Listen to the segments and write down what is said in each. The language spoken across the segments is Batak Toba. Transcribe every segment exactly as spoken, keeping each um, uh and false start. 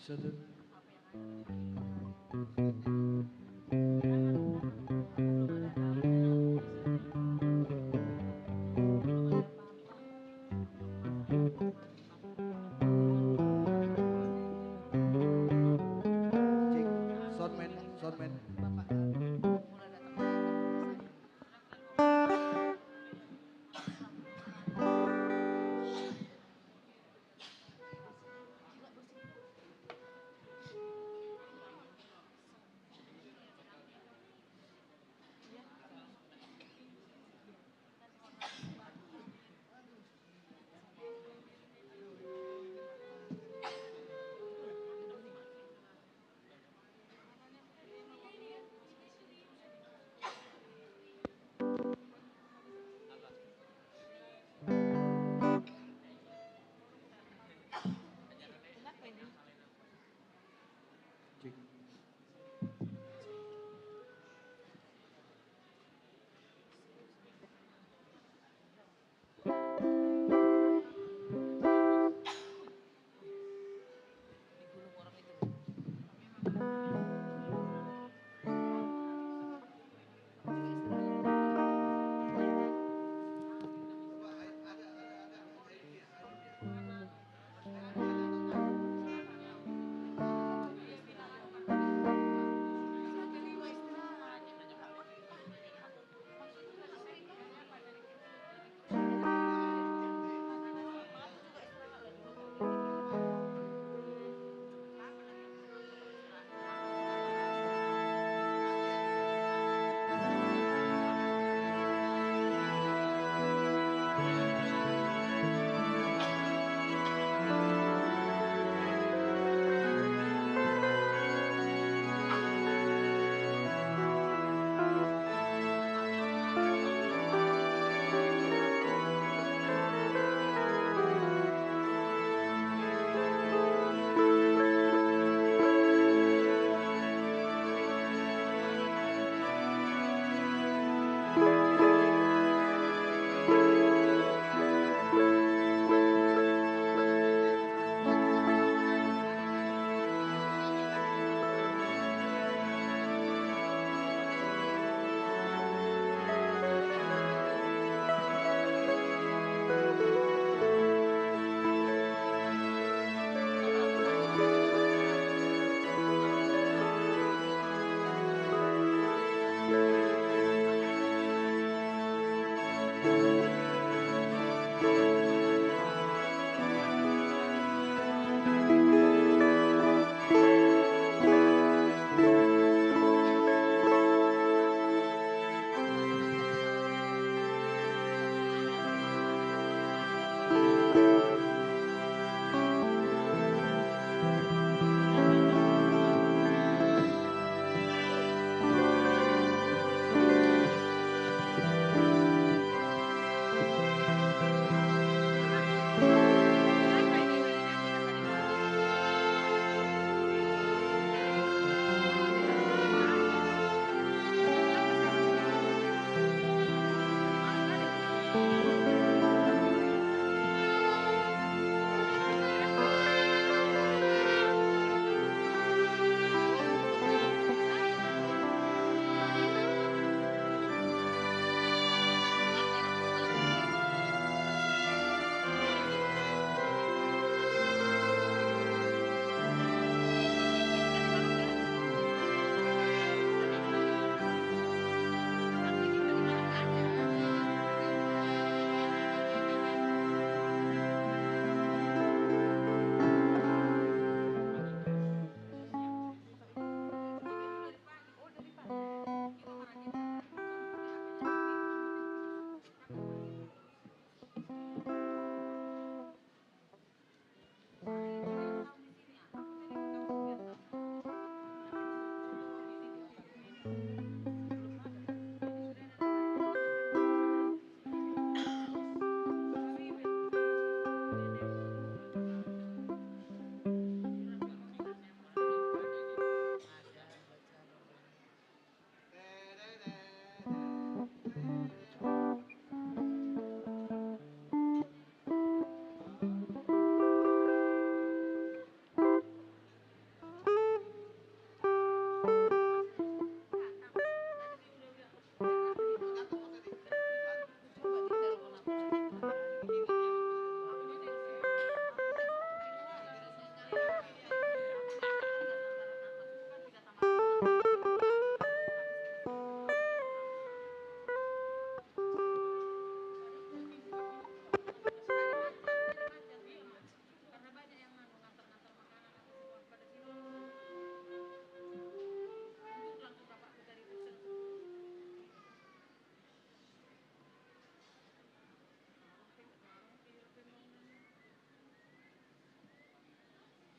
Satu. Cek, soundman, soundman.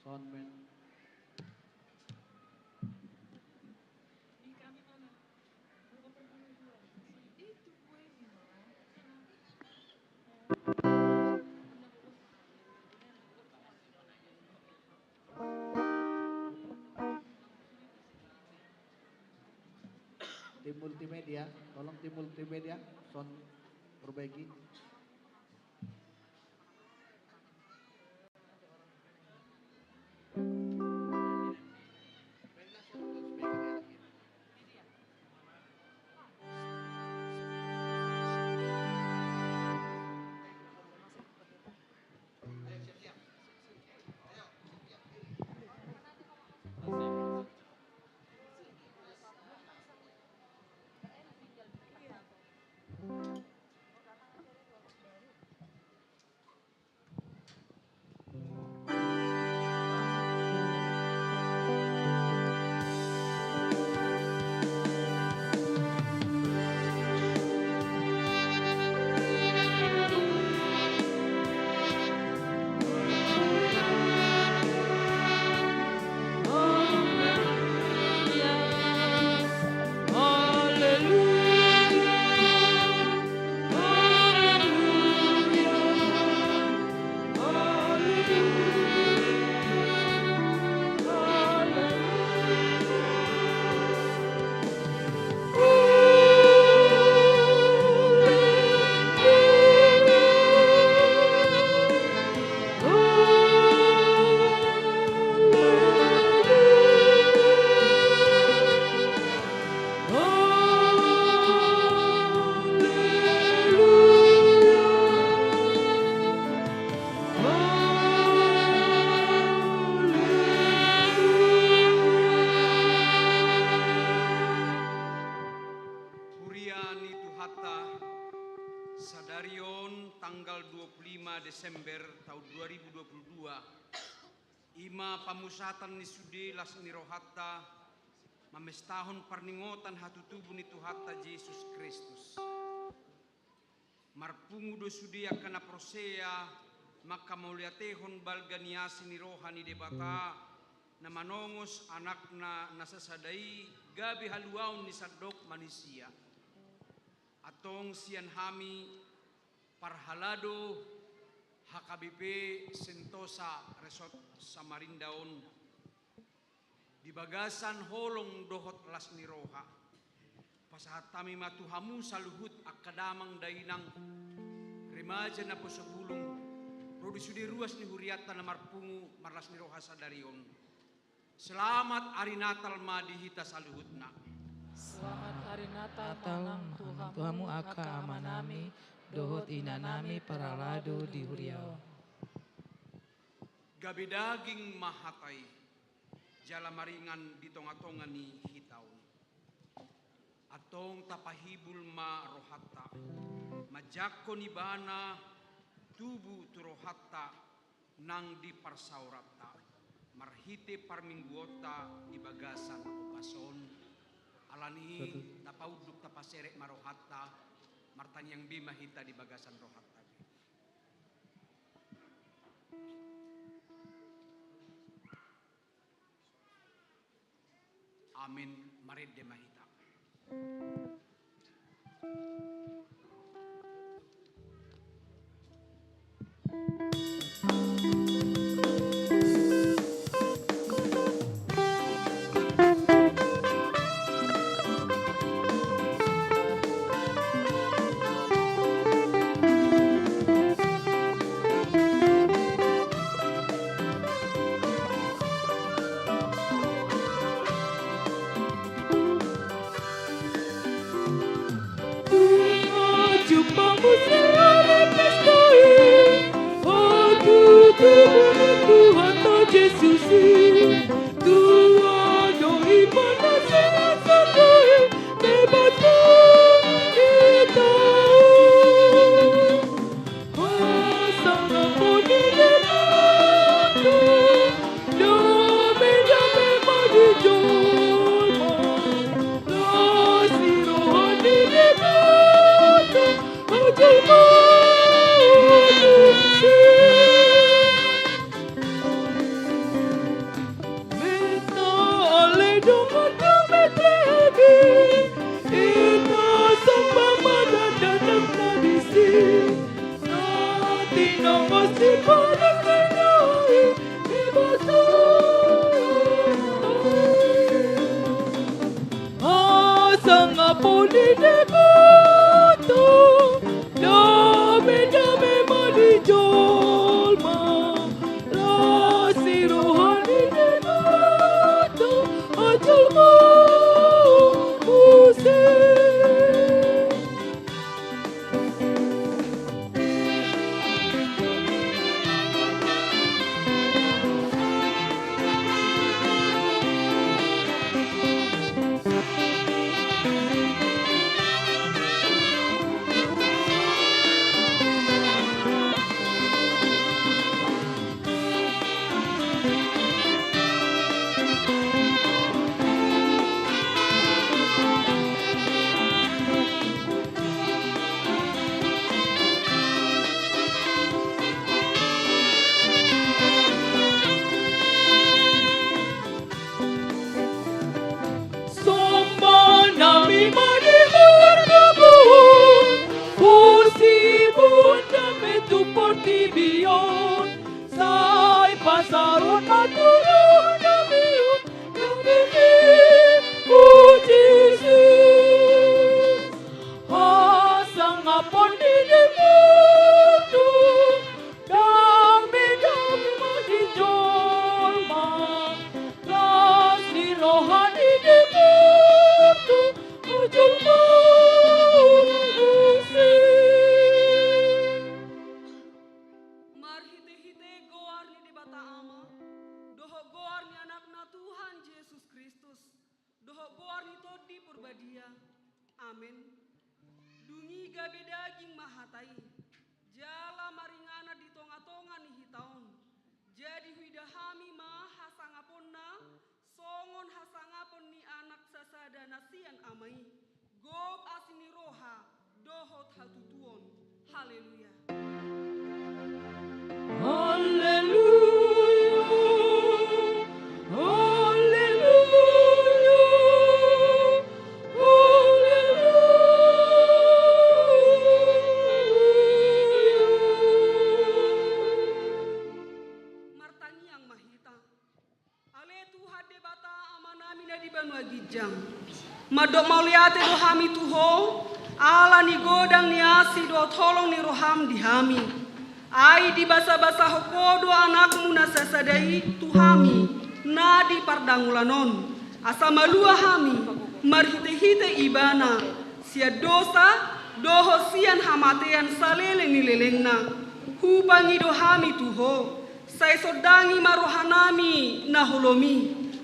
Amen. Tim multimedia, tolong tim multimedia, sound perbaiki. Huria ni Tuhanta, sadari on tanggal dua puluh lima Desember taon dua ribu dua puluh dua, i ma pamusatan ni sude las ni rohanta mamestahon parningotan hatutubu ni Tuhanta Jesus Kristus. Marpungu do sude angka na porsea mangkamauliatehon balga ni asi ni roha ni Debata, na manongos Anakna na sasada i gabe haluaon ni sandok manisia. Antong sian hami, parhalado H K B P Sentosa Resort Samarinda on, di bagasan holong dohot las ni roha, pasahat hami ma tu hamu saluhut angka damang dainang, remaja naposobulung, ro di sude ruas ni hurianta na marpungu marlas ni roha sadari on. Selamat Ari Natal ma di hita saluhutna. Selamat Ari Natal ma nang tu hamu angka amanami dohot inanami parhalado di huria on. Gabe daging ma hata i, jala maringan di tongatonga ni hita on. Antong tapahibul ma rohanta, manjangkon Ibana tubu tu rohanta nang di parsaoranta, marhite parmingguonta di bagasan ombas on. Alani i, tapaunduk tapaserep ma rohanta, martangiang be ma hita di bagasan rohanta be. Amen. Marende ma hita. Sangapon ni Debata, dame-dame ma di jolma, las ni roha ni Debata, jolma muse. Somba nami ma di marga bohut, puji boan nami tu portibi on, sai pasahat ma tu roha nami on, nami ni Jesus. Hasangapon ni Debata, dame-dame ma di jolma, las ni roha ni Debata, jolma muse. Marhite-hite goar ni Debata Ama, dohot goar ni Anakna Tuhan Jesus Kristus, dohot goar ni Tondi Porbadia. Amen. Dung i gabe daging ma hata i, jala maringanan di tonga-tonga ni hita on. Jadi huida hami ma hasangaponna, songon hasangapon ni anak sasada na sian ama i, gok asi ni roha dohot hatutuon. Haleluya. Haleluya. Haleluya. Haleluya. Martangiang ma hita. Ale Tuhan Debata Amanami na di banua ginjang, mandok mauliate do hami tu Ho, ala ni godang ni asi dohot holong ni roham di hami. Ai dibasabasahon Ho do Anakmu na sasada i tu hami, na di pardangulan on, asa malua hami, marhitehite Ibana, sian dosa, dohot sian hamatean saleleng ni lelengna. Hupangido hami tu Ho, sai sondangi ma rohanami na holom i,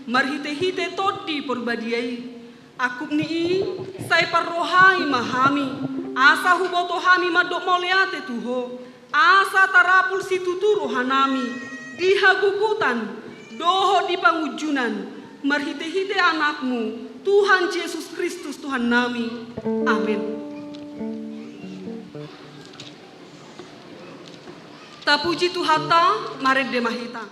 marhitehite Tondi Porbadia i. Angkup ni i, sai parrohai ma hami, asa huboto hami mandok mauliate tu Ho, asa tarapul situtu rohanami, di hagogotan, dohot di pangunjunan, marhitehite Anakmu, Tuhan Jesus Kristus Tuhannami. Amen. Tapuji Tuhanta, marende ma hita.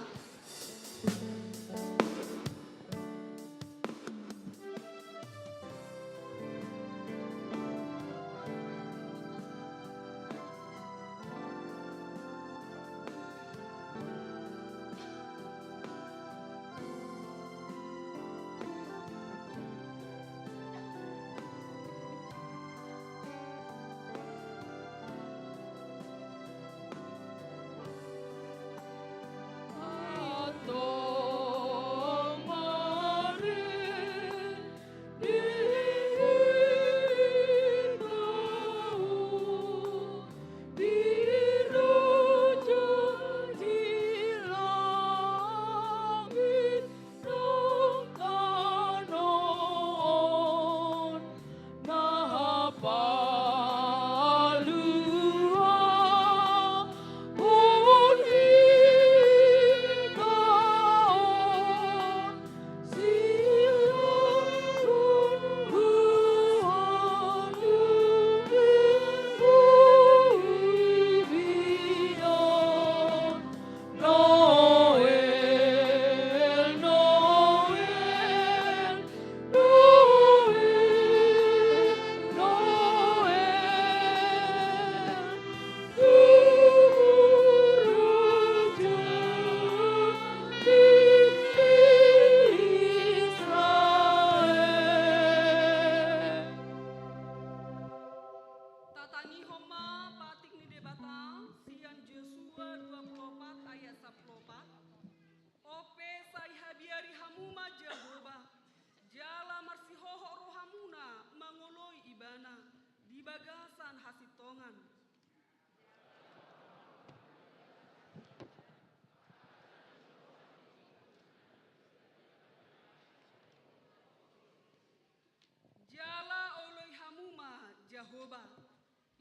Goba.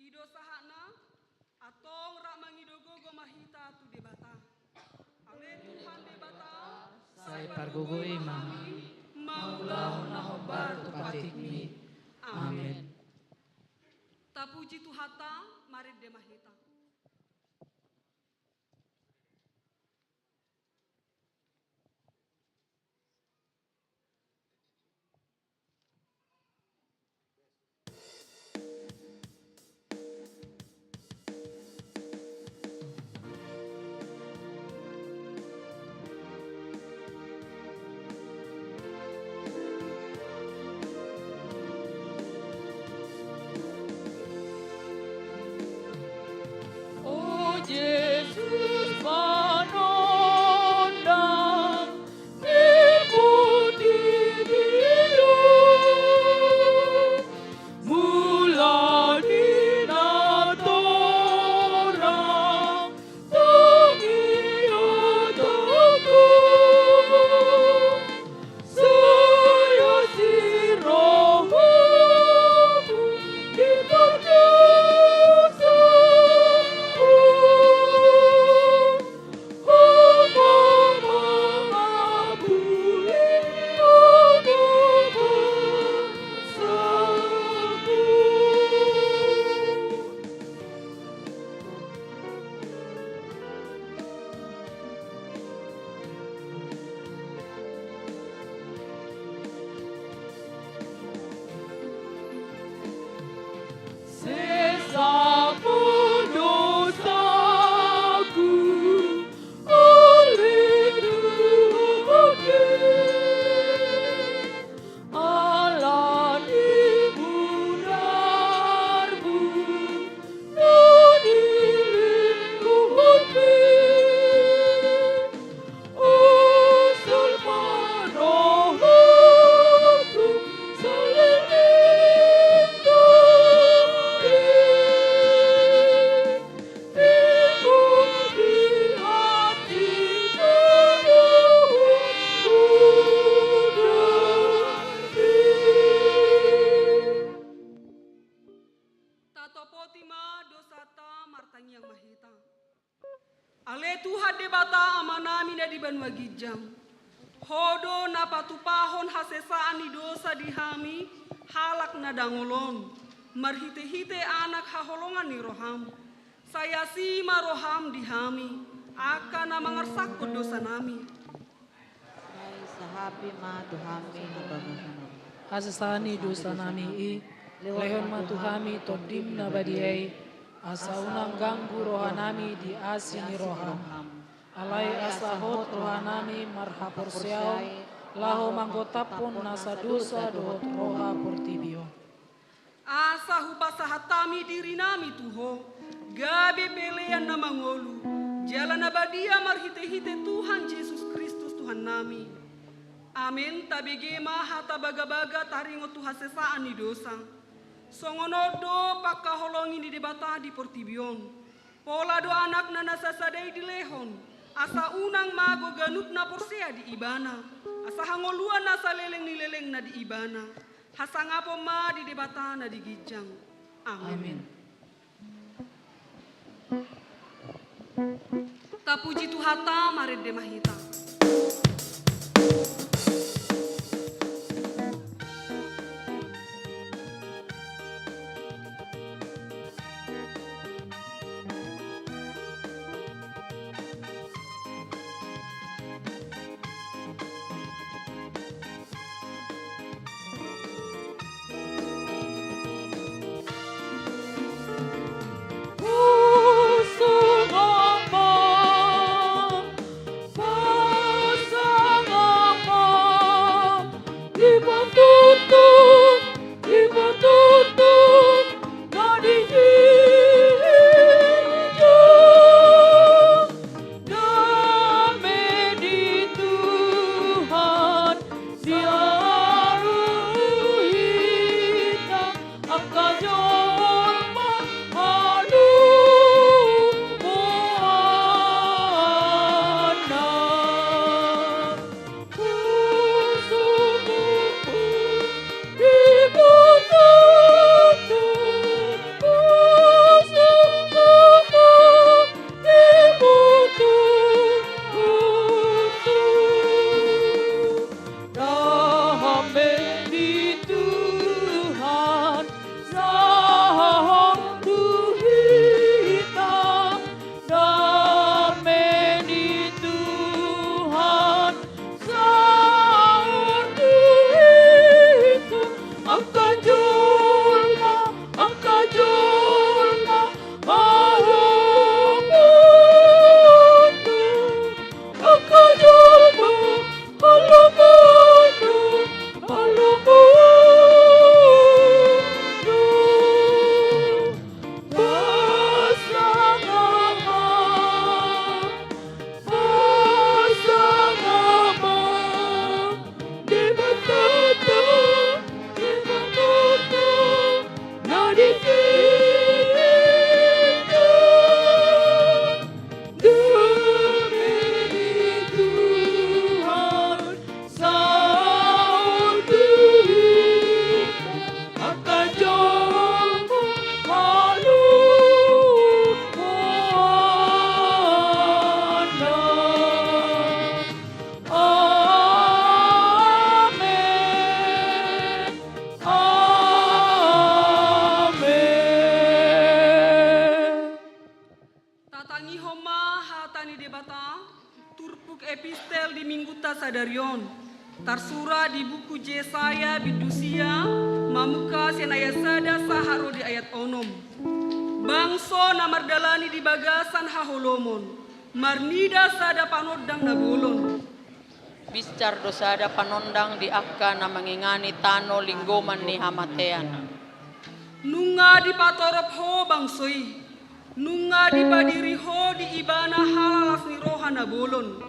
I do sahatna, antong rap mangido gogo ma hita tu Debata. Ale Tuhan Debata, sai pargogoi ma hami, mangulahon na hombar tu patikmi. Amen. Amen. Tapuji Tuhanta, marende ma hita. O Jesus, manondang ni portibi on, mula ni natorang, tangiang Sesa ma dosaku, ale Tuhan. Ala ni mudarmu na nilehon be, asal ma rohangku saleleng be. Tatopoti ma dosanta, martangiang ma hita. Ale Tuhan Debata Amanami na di banua ginjang, Ho do na patupahon hasesaan ni dosa di hami halak na dangol on, marhitehite Anak haholongan ni roham. Sai asi ma roham di hami, angka na mangarsakhon dosanami. Sai sahapi ma tu hami na bagasan on hasesaan ni dosanami i, lehon ma tu hami Tondim na badia i, asa unang ganggu rohanami di asi ni roham. Alai asa hot rohanami marhaporseaon, laho manggotaphon nasa dosa dohot roha portibi on. Asa hupasahat hami dirinami tu Ho, gabe pelean na mangolu, jala na badia marhitehite Tuhan Jesus Kristus Tuhannami. Amen. Tabege ma hata bagabaga taringot tu hasesaan ni dosa. Songon on do pangkaholongi ni Debata di portibi on. Pola do Anakna na sasada i dilehon, asa unang mago ganup na porsea di Ibana, asa hangoluan na saleleng ni lelengna di Ibana. Hasangapon ma di Debata na di ginjang. Amen. Amen. Tapuji Tuhanta, marende ma hita. Tangihon ma hata ni Debata, turpuk epistel di minggunta sadari on. Tarsurat di buku Jesaya bindu sia, mamungka sian ayat sada sahat ro di ayat onom. Bangso na mardalani di bagasan haholomon, marnida sada panondang na bolon. Binsar do sada panondang di angka na mangingani tano linggoman ni hamatean. Nunga dipatorop ho bangso i, nunga dipadiri ho di ibana halala las ni roha na bolon.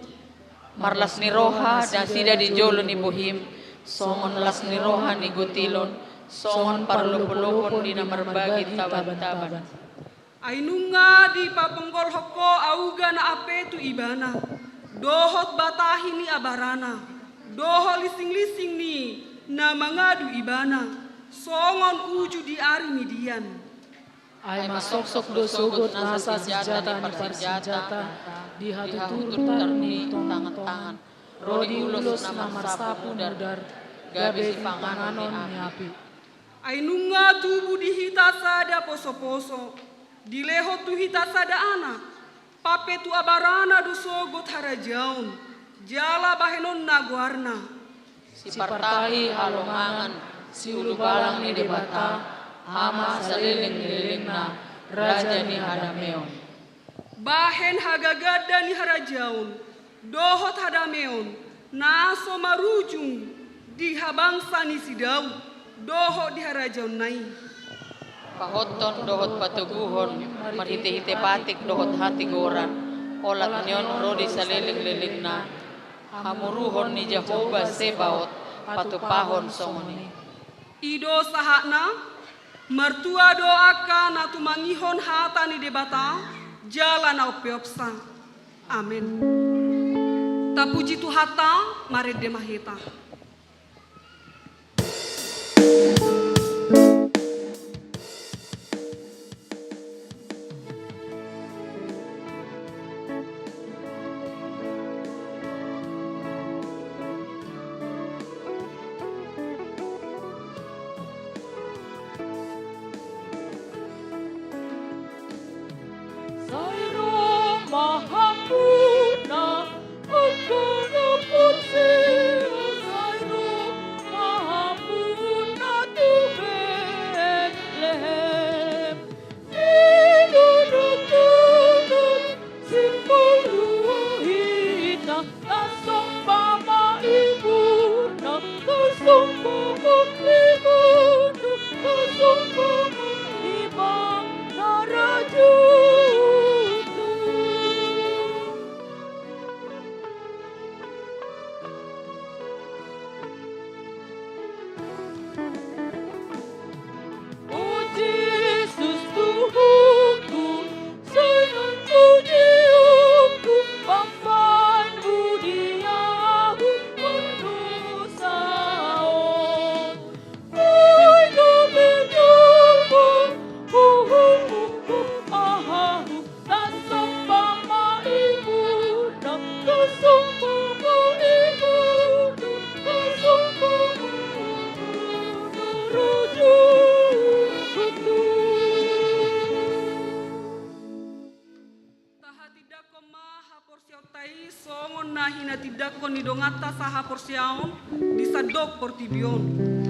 Marlas ni roha nasida di jolo ni bohim, songon las ni roha ni gotilon, songon parlopolopon di na marbagi tabantaban. Ai nunga dipaponggolhon ho auga na ampe tu ibana, dohot batahi ni abarana, dohot lisinglising ni na mangadu ibana, songon uju di ari Midian. Ai masoksok do sogot nasa sinjata ni parsinjata di hatuturutan ni tongtong, ro di ulos na marsapu mudar, gabe sipanganon ni api. Ai nunga tubu di hita sada posoposo, dilehon tu hita sada anak, pampe tu abarana do sogot harajaon, jala bahenonna goarna. Sipartahi halongangan, siulubalang ni Debata, Ama saleleng ni lelengna, Raja ni hadameon. Bahen hagagadon ni harajaon dohot hadameon na so marujung di habangsa ni si Daud dohot di harajaonna i. Pahothon dohot patoguhon marhitehite patik dohot hatigoran, olat ni on ro di saleleng lelengna. Hamuruhon ni Jahowa Sebaot patupahon songon i. I do sahatna. Martua do angka na tumangihon hata ni Debata jala na umpeopsa. Amen. Tapuji Tuhanta, marende ma hita. Sai ro ma hamuna, angka na porsea, sai ro ma hamuna tu Betlehem. Di dongan-dongan simbol roha hita, na somba ma Ibana, na somba ma Ibana, na somba ma Ibana, Raja Tuhan. O Jesus Tuhanku, sonang pujionku, pambahenmu di ahu pardosa on. Ai gabe jolma, huhut ahu, na somba ma Ibana, na somba ma Ibana, na somba ma Ibana, Raja Tuhan. Tahatindangkon ma haporseaonta i songon na hinatindangkon ni donganta sahaporseaon di sandok portibi on.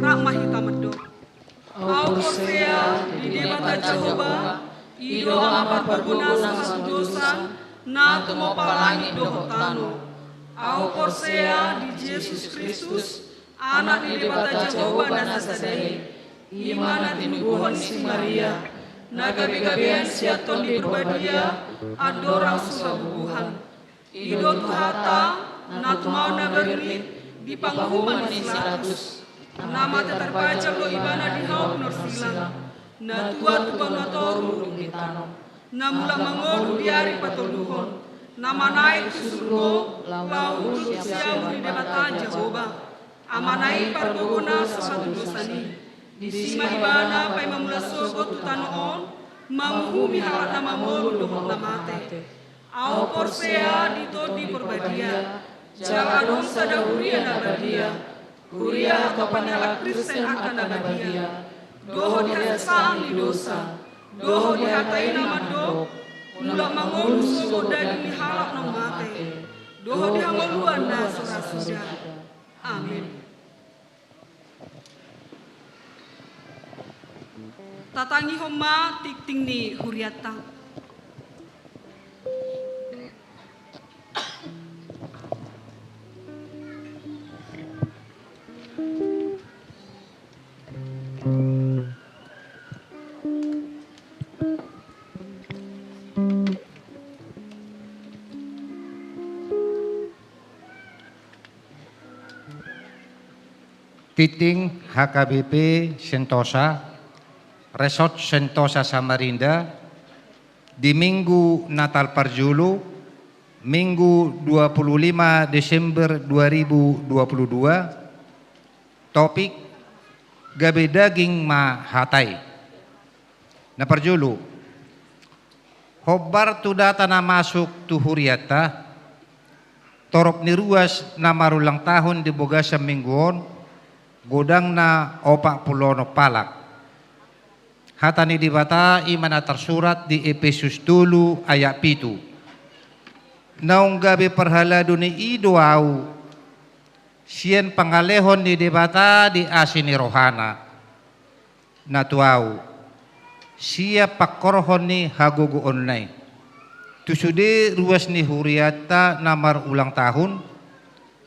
Rap ma hita mandok. Ahu porsea di Debata Jahowa, i do Ama pargogona sahatudosan, na tumompa langit dohot tano. Ahu porsea di Jesus Kristus, Anak ni Debata Jahowa na sasada i, i ma na tinubuhon ni si Maria, na gabegabean sian Tondi Parbadia, andorang so habubuhan. I do Tuhanta, na tumaon na bangrit di panguhuman ni si Pilatus. Na mate tarpajal do ibana di hau pinarsilang. Na tuat tu banua toru dung ditanom. Na mulak mangolu di ari patoluhon. Na manaek tu surgo, laho hundul siamun ni Debata Jahowa. Amana i pargogona sahatudosan i. Disi ma ibana paima mulak sogot tu tano on, manguhumi halak na mamolus dohot na mate. Ahu porsea di Tondi Parbadia, jala adong sada huria na badia, huria hatopan ni halak Kristen angka na badia, dohot di hasesaan ni dosa, dohot di hata i na mandok, Ula mangolu songon daging ni halak na mate, dohot di hangoluan na so ra suda. Amin. Tatangihon ma tingting ni hurianta. Tingting H K B P Sentosa, Resort Sentosa Samarinda, di Minggu Natal parjolo, Minggu dua puluh lima Desember dua ribu dua puluh dua, topik: Gabe daging ma hata i. Na parjolo, hombar tu data na masuk tu hurianta, torop ni ruas na marulang tahun di bagasan minggu on, godangna opat pulu onom halak. Hata ni Debata i ma na tarsurat di Epesus tolu ayat pitu: Naung gabe parhalado ni i do ahu, sian pangalehon ni Debata di asi ni rohana na tu ahu, sian pangkorhon ni hagogoonna i. Tu sude ruas ni hurianta na marulang tahun,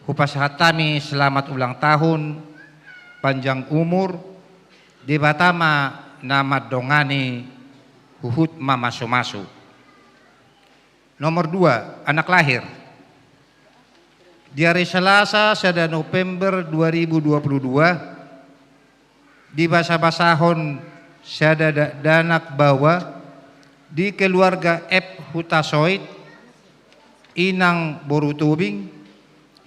hupasahat hami selamat ulang tahun, panjang umur, Debata ma na mandongani, huhut mamasumasu. Nomor dua, anak lahir. Di ari Salasa, sada November dua ribu dua puluh dua, dibasabasahon sada dakdanak baoa di keluarga F Hutasoit, inang boru Tobing,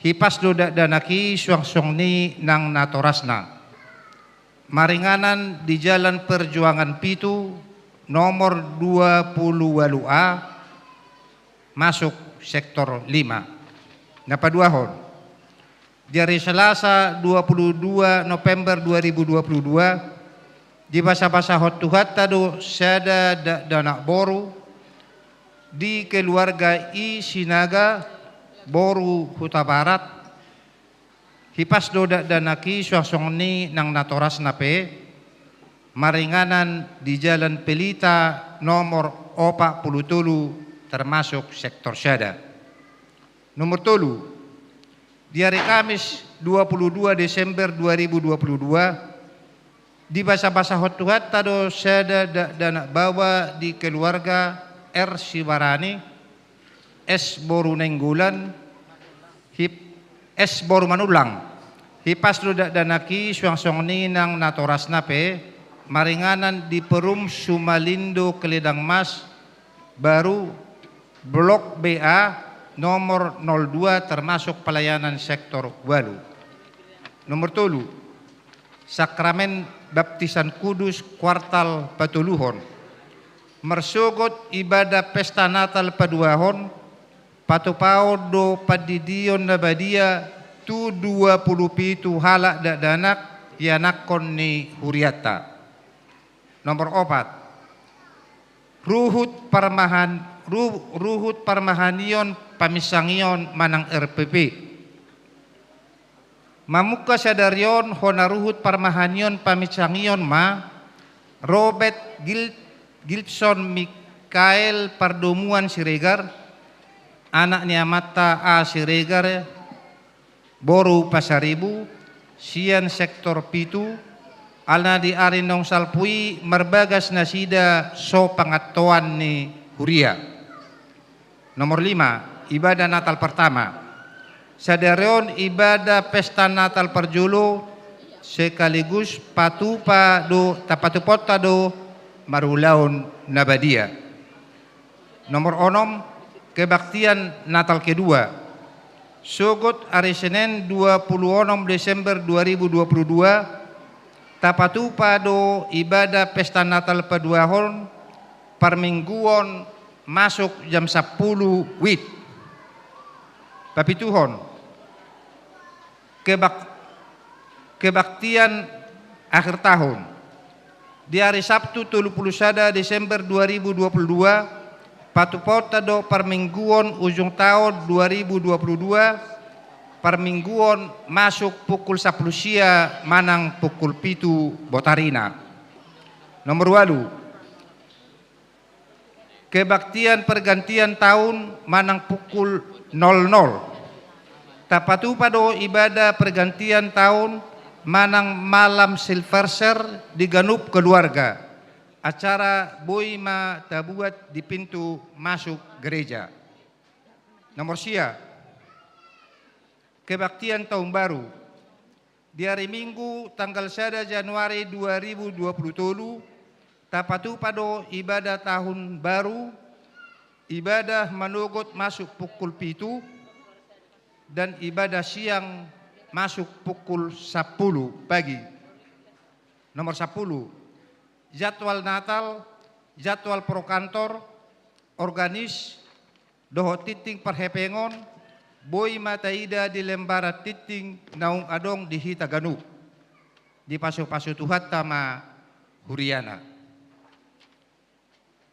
hipas do dakdanak i suang songon i nang natorasna. Maringanan di Jalan Perjuangan pitu, nomor dua pulu ualu A, masuk sektor lima. Na paduahon, di ari Salasa dua pulu dua November dua ribu dua pulu dua, dibasabasahon Tuhanta do sada dakdanak boru di keluarga I Sinaga, boru Hutabarat, hipas do dakdanak i suang songon i nang natorasna pe, maringanan di Jalan Pelita nomor opat pulu tolu, termasuk sektor sada. Nomor tolu, di ari Kamis dua pulu dua Desember dua ribu dua pulu dua, dibasabasahon Tuhanta do sada dakdanak baoa di keluarga R Sibarani, S boru Nainggolan, hip-, S boru Manullang. Hipas do dakdanak i suang songon i nang natorasna pe, maringanan di Perum Sumalindo Keledang Mas Baru, Blok B A, nomor nol dua, termasuk pelayanan sektor ualu. Nomor tolu, sakramen baptisan kudus kuartal patoluhon. Marsogot ibadah pesta Natal paduahon, patupaon do pandidion na badia tu dua pulu pitu halak dakdanak ianakhon ni hurianta. Nomor opat, ruhut parmahan-, ru-, ruhut parmahanion paminsangion manang R P P. Mamungka sadari on hona ruhut parmahanion paminsangion ma Robert Gil-, Gilson Mikael Pardomuan Siregar, anak ni amanta A Siregar, boru Pasaribu, sian sektor pitu, alana di ari naung salpu i marbagas nasida so pangantoan ni huria. Nomor lima, ibadah Natal pertama. Sadari on ibadah pesta Natal parjolo, sekaligus patupa do, tapatupaonta do marulaon na badia. Nomor onom, kebaktian Natal kedua. Sogot ari Senen dua pulu onom Desember dua ribu dua pulu dua, tapatupa do ibadah pesta Natal paduahon, parmingguon, masuk jam sampulu wit. Papituhon, kebak-, kebaktian akhir tahun. Di ari Sabtu tolu pulu sada Desember dua ribu dua pulu dua, Patupaonta do parmingguon ujung taon dua ribu dua puluh dua, parmingguon masuk pukul sampulu sia manang pukul pitu botarina. Nomor ualu, kebaktian pergantian tahun manang pukul nol nol. Tapatupa do ibadah pergantian tahun manang malam silverser di ganup keluarga. Acara boi ma tabuat di pintu masuk gereja. Nomor sia, kebaktian tahun baru. Di hari Minggu tanggal sada Januari dua ribu dua puluh tolu, tapatupa do ibadah tahun baru, ibadah manogot masuk pukul pitu, dan ibadah siang masuk pukul sampulu pagi. Nomor sampulu, jadwal Natal, jadwal pro kantor, organis, dohot tingting parhepengon, boi ma taida di lembaran tingting naung adong di hita ganup. Dipasupasu Tuhanta ma huriana.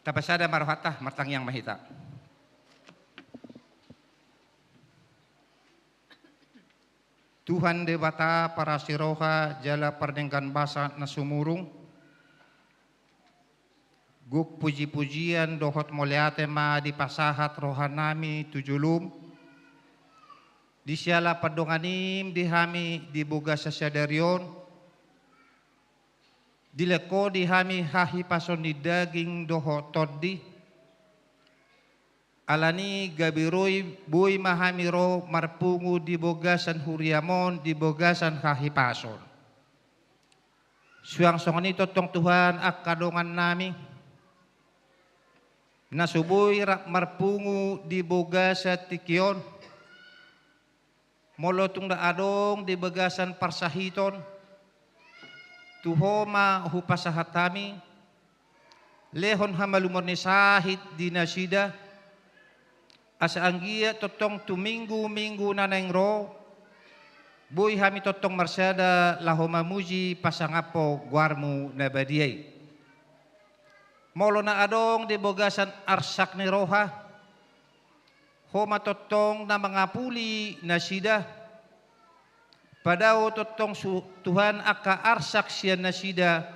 Tapasada ma rohanta, martangiang ma hita. Tuhan Debata parasi roha jala pardenggan basa na sumurung, gok pujipujian dohot mauliate ma dipasahat rohanami tu jolom, di siala pandonganim di hami di bagasan sadari on, dilehon Ho di hami hahipason ni daging dohot tondi, alani gabe ro i boi ma hami ro marpungu di bagasan huriam on di bagasan hahipason. Suang songon i tongtong Tuhan angka dongannami, na so boi rap marpungu di bagasan tingki on, molo tung na adong di bagasan parsahiton, tu Ho ma hupasahat hami, lehon hamalumon ni sahit di nasida, asa anggiat tongtong tu minggu-minggu na naeng ro, boi hami tongtong marsada laho mamuji pasangaphon goarMu na badia i. Molo na adong di bagasan arsak ni roha, Ho ma tongtong na mangapuli nasida. Padao tongtong su-, Tuhan angka arsak sian nasida,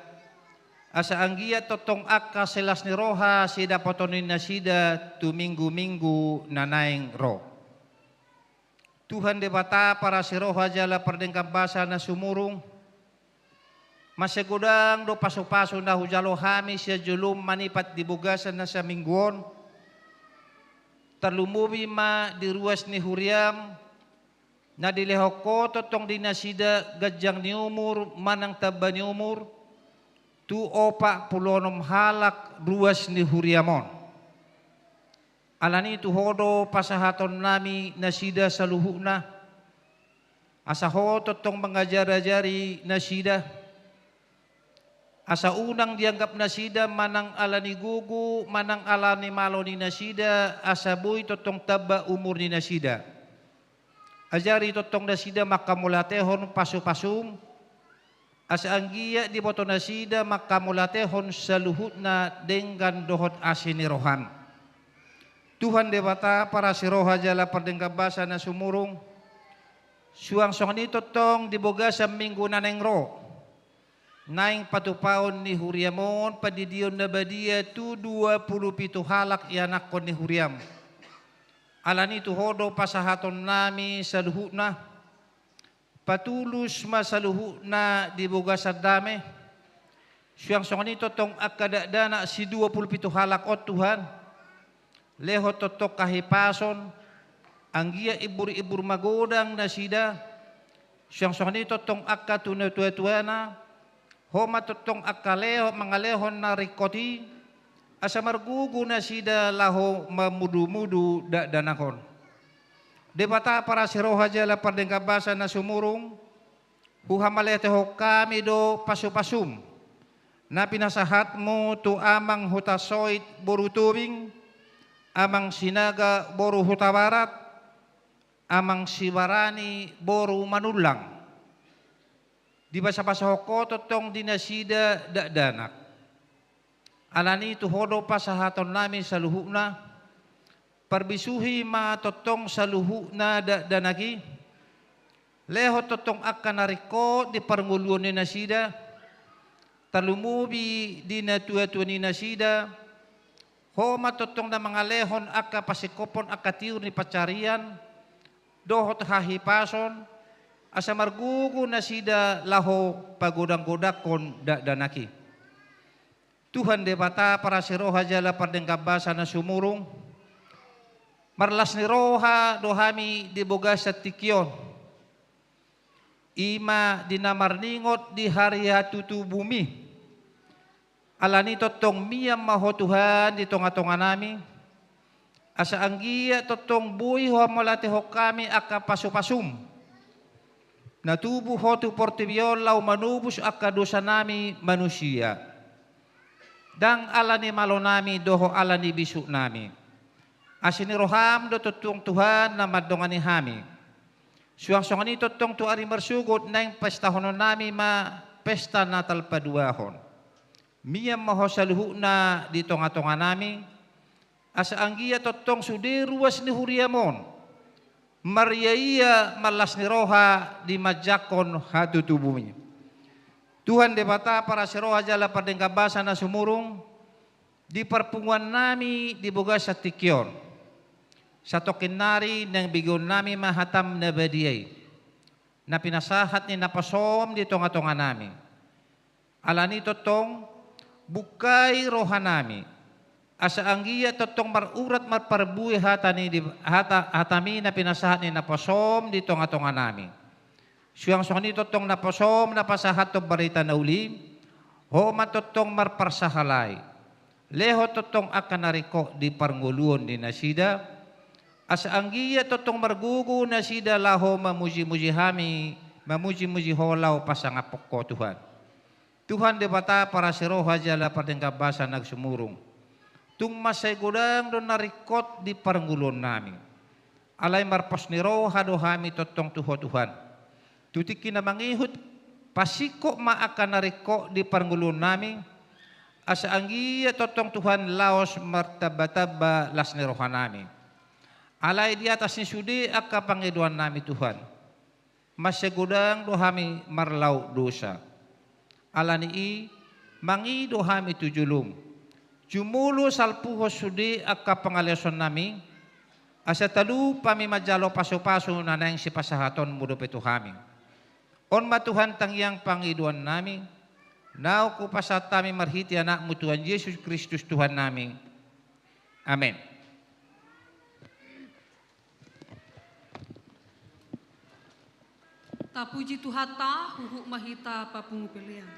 asa anggiat tongtong angka silas ni roha sidapoton ni nasida tu minggu-minggu na naeng ro. Tuhan Debata parasi roha jala pardenggan basa na sumurung, mansai godang do pasupasu na hujalo hami sian jolom manipat di bagasan na saminggu on, tarlumobi ma di ruas ni huriam, na dilehon Ho tongtong di nasida ganjang ni umur manang tamba ni umur, tu opat pulu onom halak ruas ni huriam on. Alani tu Ho do pasahatonnami nasida saluhutna, asa Ho tongtong mangajar-ajari nasida, asa unang dianggap nasida manang alani gogo manang alani malo ni nasida, asa boi tongtong tamba umur ni nasida. Ajari tongtong nasida manghamauliatehon pasupasum, asa anggiat diboto nasida manghamauliatehon saluhutna denggan dohot asi ni roham. Tuhan Debata parasi roha jala pardenggan basa na sumurung, suang songon i tongtong di bagasan minggu na naeng ro, naeng patupaon ni huriam on pandidion na badia tu dua pulu pitu halak ianakhon ni huriam. Alani tu Ho do pasahatonnami saluhutna, patulus ma saluhutna di bagasan dame, suang songon i tongtong angka dakdanak si dua pulu pitu halak on Tuhan, lehon tongtong hahipason, anggiat imbur-imbur magodang nasida, suang songon i tongtong angka tu natua-tuana, Ho ma tongtong angka lehon mangalehon na ringkot i, asa margogo nasida laho mamudumudu dakdanak on. Debata parasi roha jala pardenggan basa na sumurung, huhamauliatehon hami do pasupasum, na pinasahatmu tu Amang Hutasoit boru Tobing, Amang Sinaga boru Hutabarat, Amang Sibarani boru Manullang. Dibasabasahon Ho tongtong di nasida dakdanak. Alani tu Ho do pasahatonnami saluhutna, Parbisuhi ma tongtong saluhutna dakdanak i, lehon tongtong angka na ringkot di parngoluon ni nasida, tarlumobi di natuatua ni nasida, Ho ma tongtong na mangalehon angka pasingkophon angka tiur ni pansarian dohot hahipason, asa margogo nasida laho pagodanggodangkon dakdanak i. Tuhan Debata parasi roha jala pardenggan basa na sumurung, marlas ni roha do hami di bagasan tingki on, i ma di na marningot di hari hatutubum i. Alani tongtong mian ma Ho Tuhan di tongatonganami, asa anggiat tongtong boi Ho mauliatehon hami angka pasupasum, na tubu Ho tu portibi on laho manobus angka dosanami manusia. Ndang alani malonami dohot alani bisuknami. Asi ni roham do tongtong Tuhan na mandongani hami. Suang songon i tongtong tu ari marsogot naeng pestahononnami ma pesta Natal Paduahon. Mian ma Ho saluhutna di tongatonganami, asa anggiat tongtong sude ruas ni huriam on mariaia marlas ni roha di manjangkon hatutubum i. Tuhan Debata parasi roha jala pardenggan basa na sumurung, di parpunguannami di bagasan tingki on, satongkin nari naeng begeonnami ma hatam na badia i, na pinasahat ni naposom di tongatonganami. Alani tongtong, bukai rohanami, asa anggiat tongtong marurat marparbue hata ni di, hata, hatami na pinasahat ni naposom di tongatonganami. Suang songon i tongtong naposom na pasahathon barita na uli, Ho ma tongtong marparsahalai. Lehon tongtong angka na ringkot di parngoluon ni nasida, asa anggiat tongtong margogo nasida laho mamujimuji hami, mamujimuji Ho laho pasangaphon Ho Tuhan. Tuhan Debata parasi roha jala pardenggan basa na sumurung, tung mansai godang do na ringkot di parngoluonnami. Alai marpos ni roha do hami tongtong tu Ho Tuhan. Tu tingki na mangihut, pasingkop ma angka na ringkot di parngoluonnami, asa anggiat tongtong Tuhan laos martambatamba las ni rohanami. Alai di atas ni sude angka pangidoannami Tuhan, mansai godang do hami marlaok dosa. Alani i, mangido hami tu jolom, jumolo salpuhon sude angka pangalaosonnami, asa talup hami manjalo pasupasu na naeng sipasahatonmu dope tu hami. On ma Tuhan tangiang pangidoannami, naung hupasahat hami marhite Anakmu Tuhan Jesus Kristus Tuhannami. Amen. Tapuji Tuhanta, huhut ma hita papungu pelean.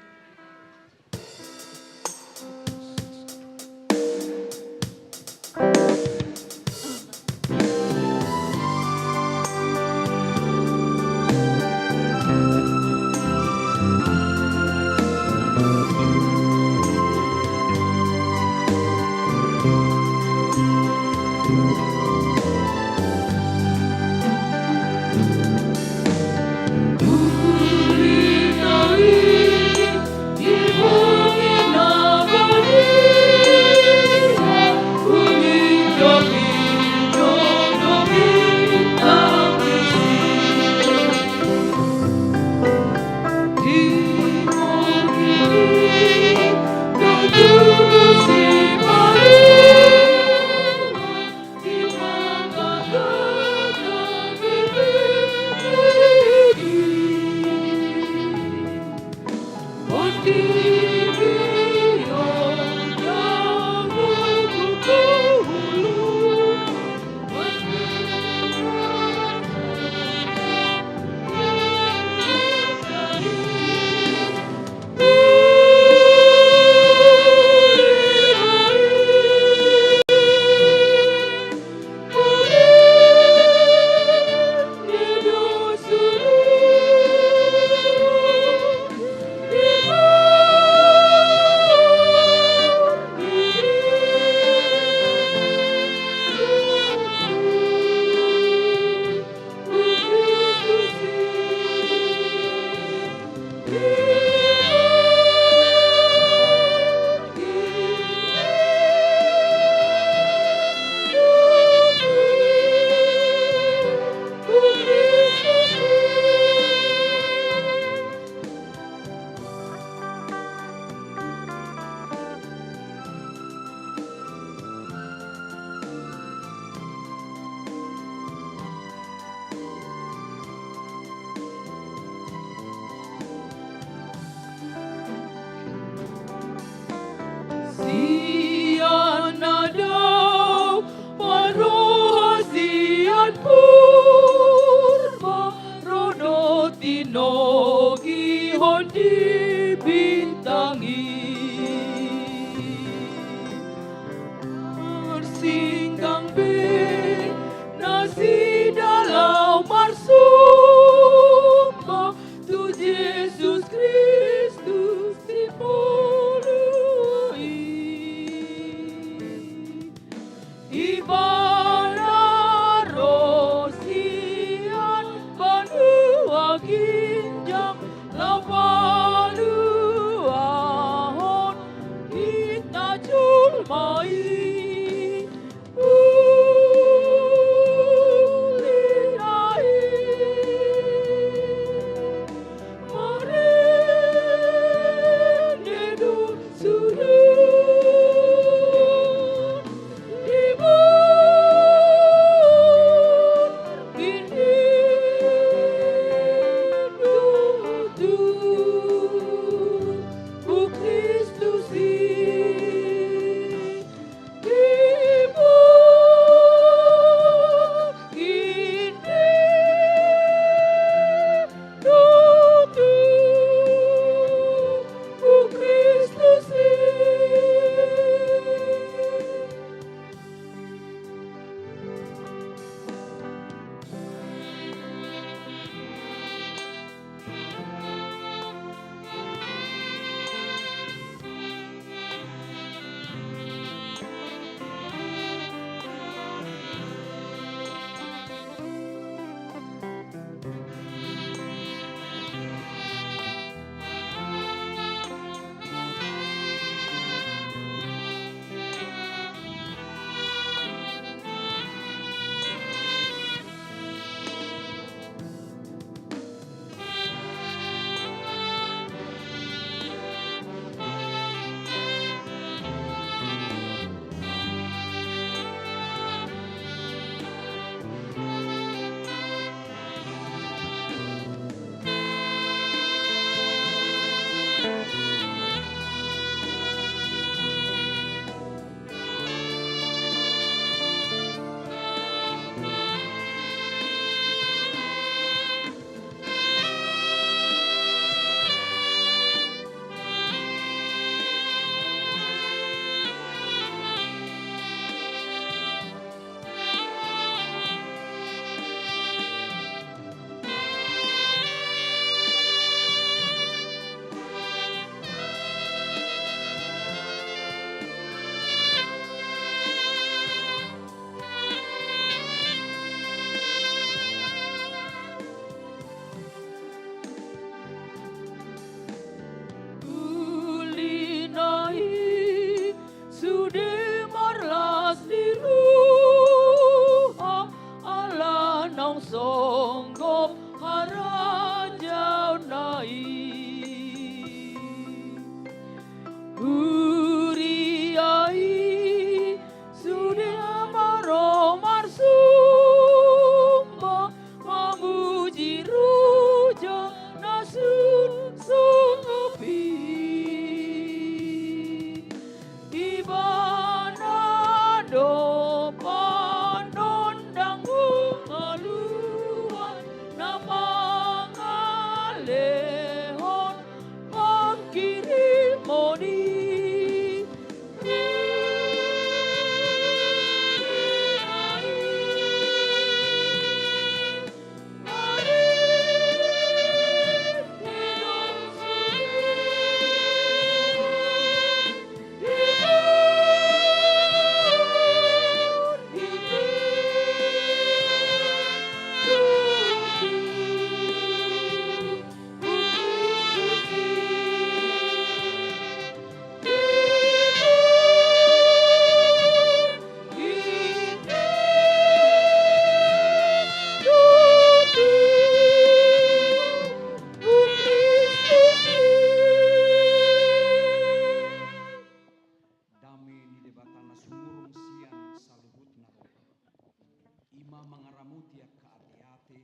Mangaramoti angka ateate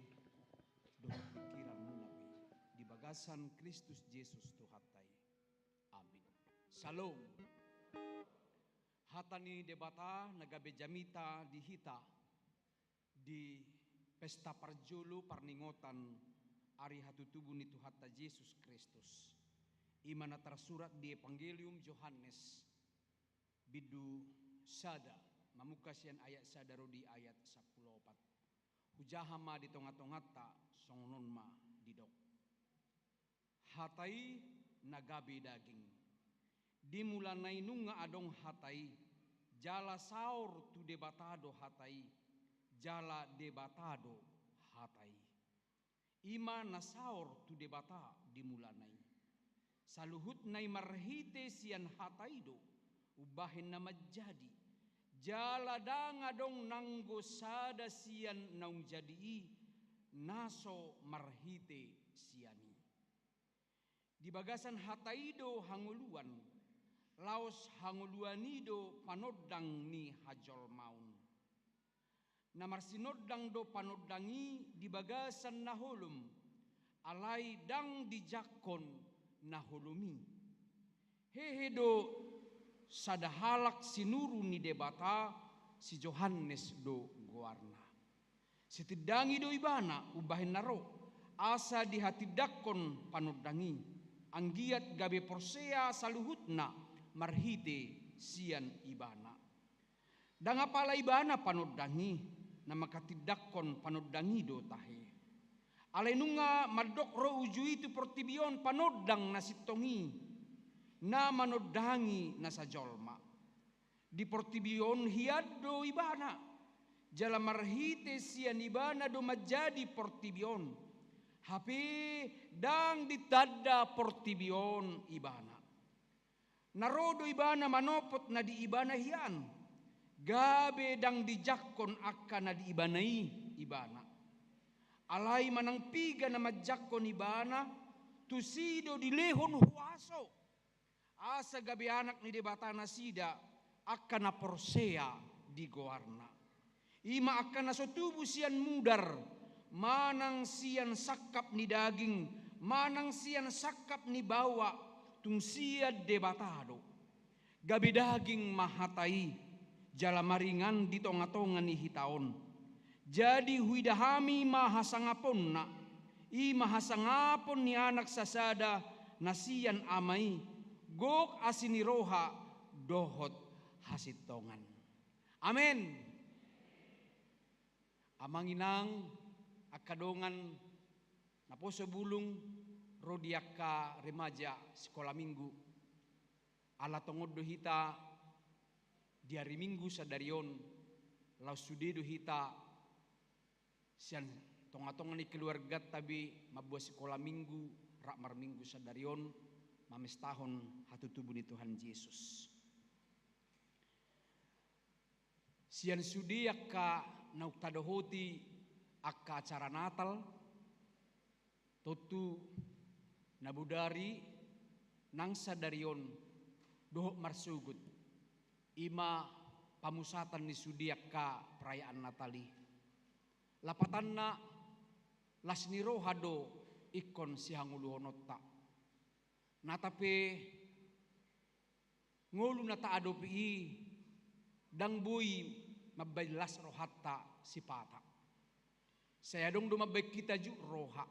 dohot pingkiranmuna be di bagasan Kristus Jesus Tuhanta i. Amin. Syalom. Hata ni Debata na gabe jamita di hita di pesta parjolo parningotan ari hatutubu ni Tuhanta Jesus Kristus. I ma na tarsurat di Evangelium Johannes, bindu sada, mamungka sian ayat sada ro di ayat sampulu opat. Hujaha ma di tongatonganta, songon on ma didok. Hata i na gabe daging. Di mulana i nunga adong Hata i, jala saor tu Debata do Hata i, jala Debata do Hata i. I ma na saor tu Debata di mulana i. Saluhutna i marhite sian Hata i do umbahen na manjadi. Jala ndang adong nanggo sada sian naung jadi i, na so marhite sian i. Di bagasan Hata i do hangoluan, laos hangoluan i do panondang ni hajolmaon. Na marsinondang do panondang i di bagasan na holom, alai ndang dijangkon na holom i. Hehe do sada halak sinuru ni Debata, si Johannes do goarna. Sitindangi do ibana umbahen na ro, asa dihatindangkon panondang i, anggiat gabe porsea saluhutna marhite sian ibana. Ndang apala ibana panondang i, na manghatindangkon panondang i do tahe. Alai nunga mandok ro uju i tu portibi on panondang na sintong i, na manondangi nasa jolma. Di portibi on hian do ibana, jala marhite sian ibana do manjadi portibi on. Hape ndang ditanda portibi on ibana. Na ro do ibana manopot na di ibana hian, gabe ndang dijangkon angka na di ibana i ibana. Alai manang piga na manjangkon ibana, tusi do dilehon huaso, asa gabe anak ni Debata nasida angka na porsea di goarna. I ma angka na so tubu sian mudar, manang sian sangkap ni daging, manang sian sangkap ni baoa, tung sian Debata do. Gabe daging ma Hata i, jala maringan di tongatonga ni hita on. Jadi huida hami ma hasangaponna, i ma hasangapon ni Anak sasada na sian Ama i, gok asi ni roha dohot hasintongan. Amen. Amang inang, angka dongan naposo bulung, ro di angka remaja sikola minggu. Ala tongon do hita di ari Minggu sadari on, laos sude do hita sian tongatonga ni keluarganta be mamboan sikola minggu, rap marminggu sadari on, mamestahon hatutubu ni Tuhan Jesus. Sian sude angka naung tadohoti angka acara Natal, tontu na bodari nang sadari on dohot marsogot, i ma pamusatan ni sude angka perayaan Natal i. Lapatanna, las ni roha do ingkon sihangoluhononta. Nata pe ngolu na taadopi i, ndang boi mambaen las rohanta sipata. Sai adong do mambaen hita jut roha.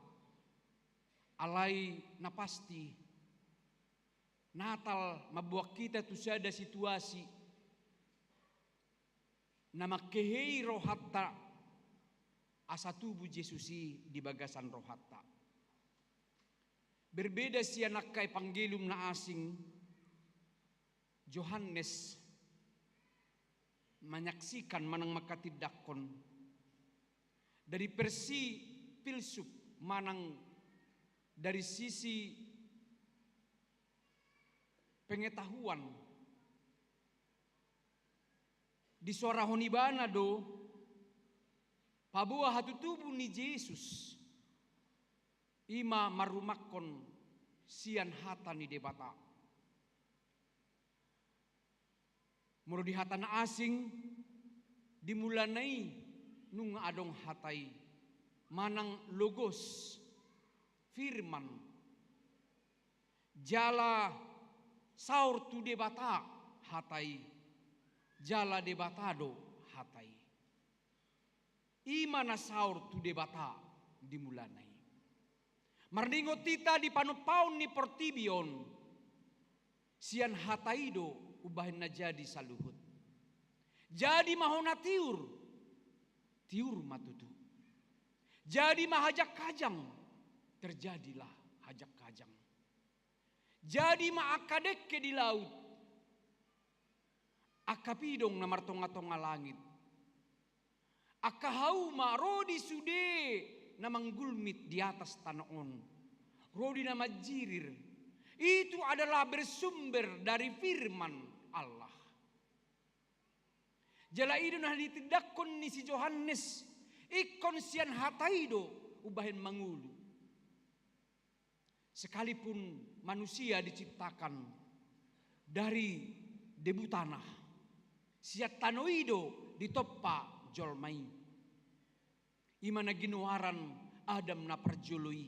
Alai na pasti, Natal mamboan hita tu sada situasi na manghehei rohanta, asa tubu Jesus i di bagasan rohanta. Berbeda sian angka Evangelium na asing, Johannes menyaksikan manang manghatindangkon dari versi filsuf manang dari sisi pengetahuan. Disoarahon ibana do, paboa hatutubu ni Jesus, i ma marumakhon sian hata ni Debata. Molo di hata na asing, di mulana i nunga adong hata i, manang logos, firman, jala saor tu Debata hata i, jala Debata do hata i. I ma na saor tu Debata di mulana i. Marningot hita di panompaon ni portibi on, sian hata i do umbahen na jadi saluhut. Jadi ma hona tiur, tiur ma tutu. Jadi ma hajanghajang, terjadilah hajanghajang. Jadi ma angka dengke di laut, angka pidong na martongatonga langit, angka hauma ro di sude na manggulmit di atas tano on, ro di na manjirir. Itu adalah bersumber dari firman Allah. Jala i do na ditindangkon ni si Johannes, ingkon sian hata i do umbahen mangolu. Sekalipun manusia diciptakan dari debu tanah, sian tano i do ditompa jolma i. I ma na ginoaran Adam na parjolo i.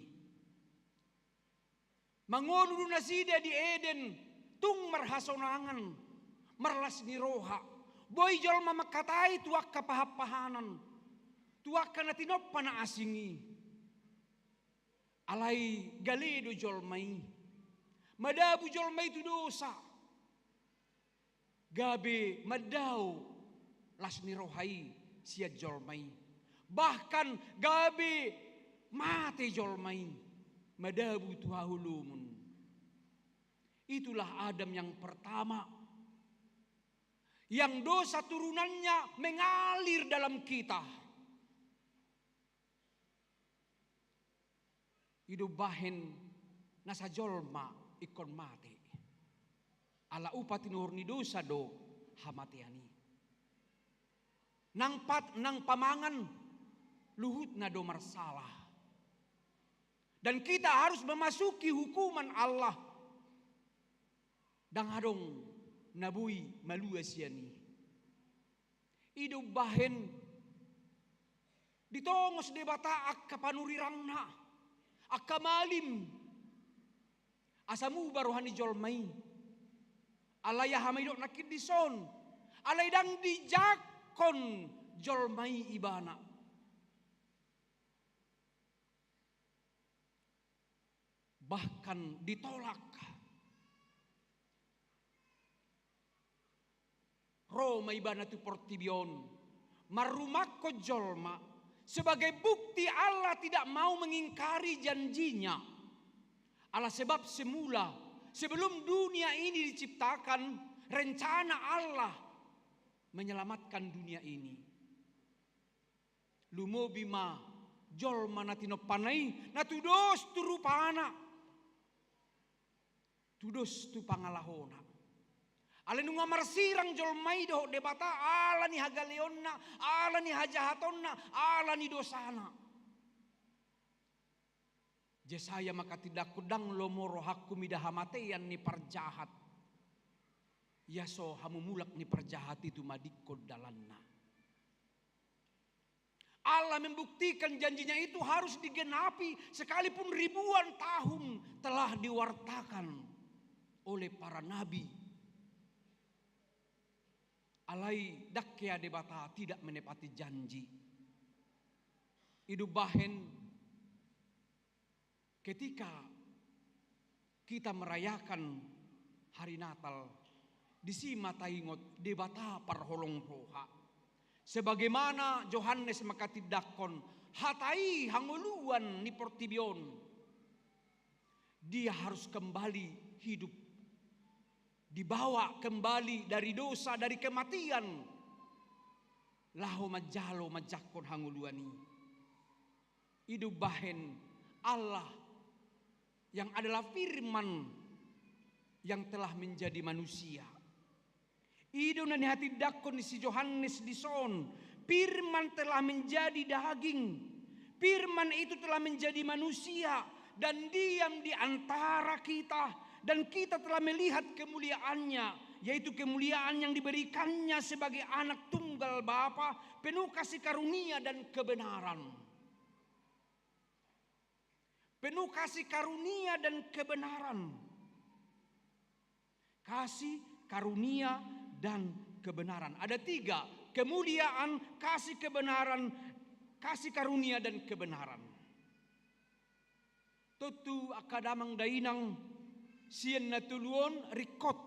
Mangolu do nasida di Eden, tung marhasonangan, marlas ni roha. Boi jolma mangkatai tu angka pahanpahanan, tu angka na tinompa na asing i. Alai gale do jolma i. Madabu jolma i tu dosa. Gabe mandao las ni roha i sian jolma i. Bahkan gabe mate jolma i. Madabu tu haholomon. Itulah Adam yang pertama. Yang dosa turunannya mengalir dalam kita. I do umbahen nasa jolma ingkon mate. Ala upa tinuhor ni dosa do hamatean i. Nang pat-, nang pamangan luhutna do marsala. Dan kita harus memasuki hukuman Allah. Ndang adong na boi malua sian i. I do umbahen ditongos Debata angka panurirangna, angka malim, asa muba roha ni jolma i. Alai aha ma didok nangkin dison? Alai ndang dijangkon jolma i ibana. Bahkan ditolak. Ro ma ibana tu portibi on, marrumangkon jolma, sebagai bukti Allah tidak mau mengingkari janjinya. Ala sebab semula, sebelum dunia ini diciptakan, rencana Allah menyelamatkan dunia ini. Lumobi ma jolma na tinompana i, na tudos tu rupana, tudos tu pangalahona. Alai nunga marsirang jolma i dohot Debata, ala ni hagaleonna, ala ni hajahatonna, ala ni dosana. Jesaya mangkatindangkon, ndang lomo rohangku mida hamatean ni parjahat. Ia so hamumulak ni parjahat i tumadingkon dalanna. Allah membuktikan janjinya itu harus digenapi sekalipun ribuan tahun telah diwartakan oleh para nabi. Alai ndang hea Debata tidak menepati janji. I do umbahen ketika kita merayakan hari Natal, disi ma taingot Debata parholong roha. Sebagaimana Johannes mangkatindangkon, hata i hangoluan ni portibi on. Dia harus kembali hidup. Dibawa kembali dari dosa, dari kematian. Laho manjalo manjangkon hangoluan i. I do umbahen Allah yang adalah Firman yang telah menjadi manusia. I do na nihatindangkon ni si Johannes dison, Firman telah menjadi daging. Firman itu telah menjadi manusia dan diam di antara kita, dan kita telah melihat kemuliaannya, yaitu kemuliaan yang diberikannya sebagai anak tunggal Bapa, penuh kasih karunia dan kebenaran. Penuh kasih karunia dan kebenaran. Kasih, karunia, dan kebenaran. Ada tiga: kemuliaan, kasih kebenaran, kasih karunia, dan kebenaran. Tontu angka damang dainang, sian na tolu on ringkot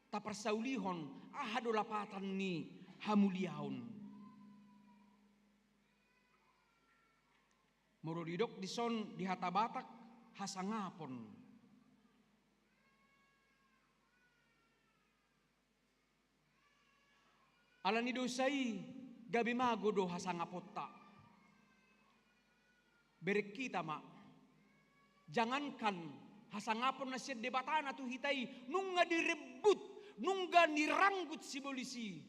taparsaulihon aha do lapatan ni hamuliaon. Molo didok dison di hata Batak, hasangapon. Ala ni dosa i, gabe mago do hasangaponta. Bereng hita ma, jangankan hasangapon na sian Debata na tu hita i, nunga direbut, nunga diranggut sibolis i,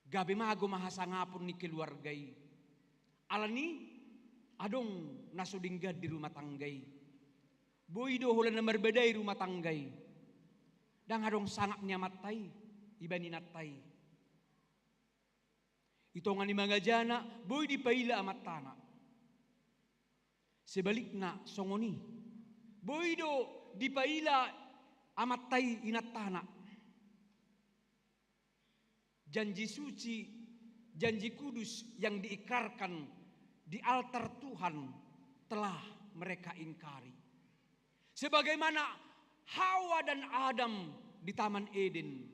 gabe mago ma hasangapon ni keluarga i. Ala ni adong na so denggan di rumah tangga i. Boi do holan na marbadai rumah tangga i. Ndang adong sangap ni amanta i ibani inanta i. I tonga ni mangajana, boi dipaila amantana. Sebalikna songon i, boi do dipaila amanta i inantana. Janji suci, janji kudus yang diikrarkan di altar Tuhan telah mereka ingkari. Sebagaimana Hawa dan Adam di Taman Eden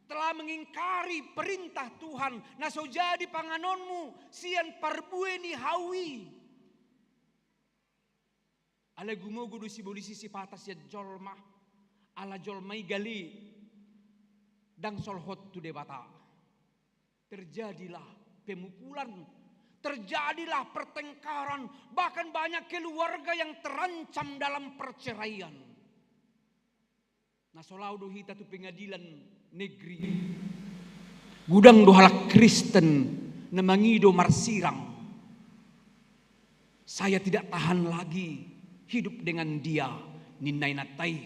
telah mengingkari perintah Tuhan na so jadi panganonmu sian parbue ni hau i. Alai gumogo do sibolis i sipata sian jolma, ala jolma i gale, ndang solhot tu Debata. Terjadilah pemukulan, terjadilah pertengkaran, bahkan banyak keluarga yang terancam dalam perceraian. Na so lao do hita tu pengadilan negeri, godang do halak Kristen na mangido marsirang. Saya tidak tahan lagi hidup dengan dia, ninna inanta i.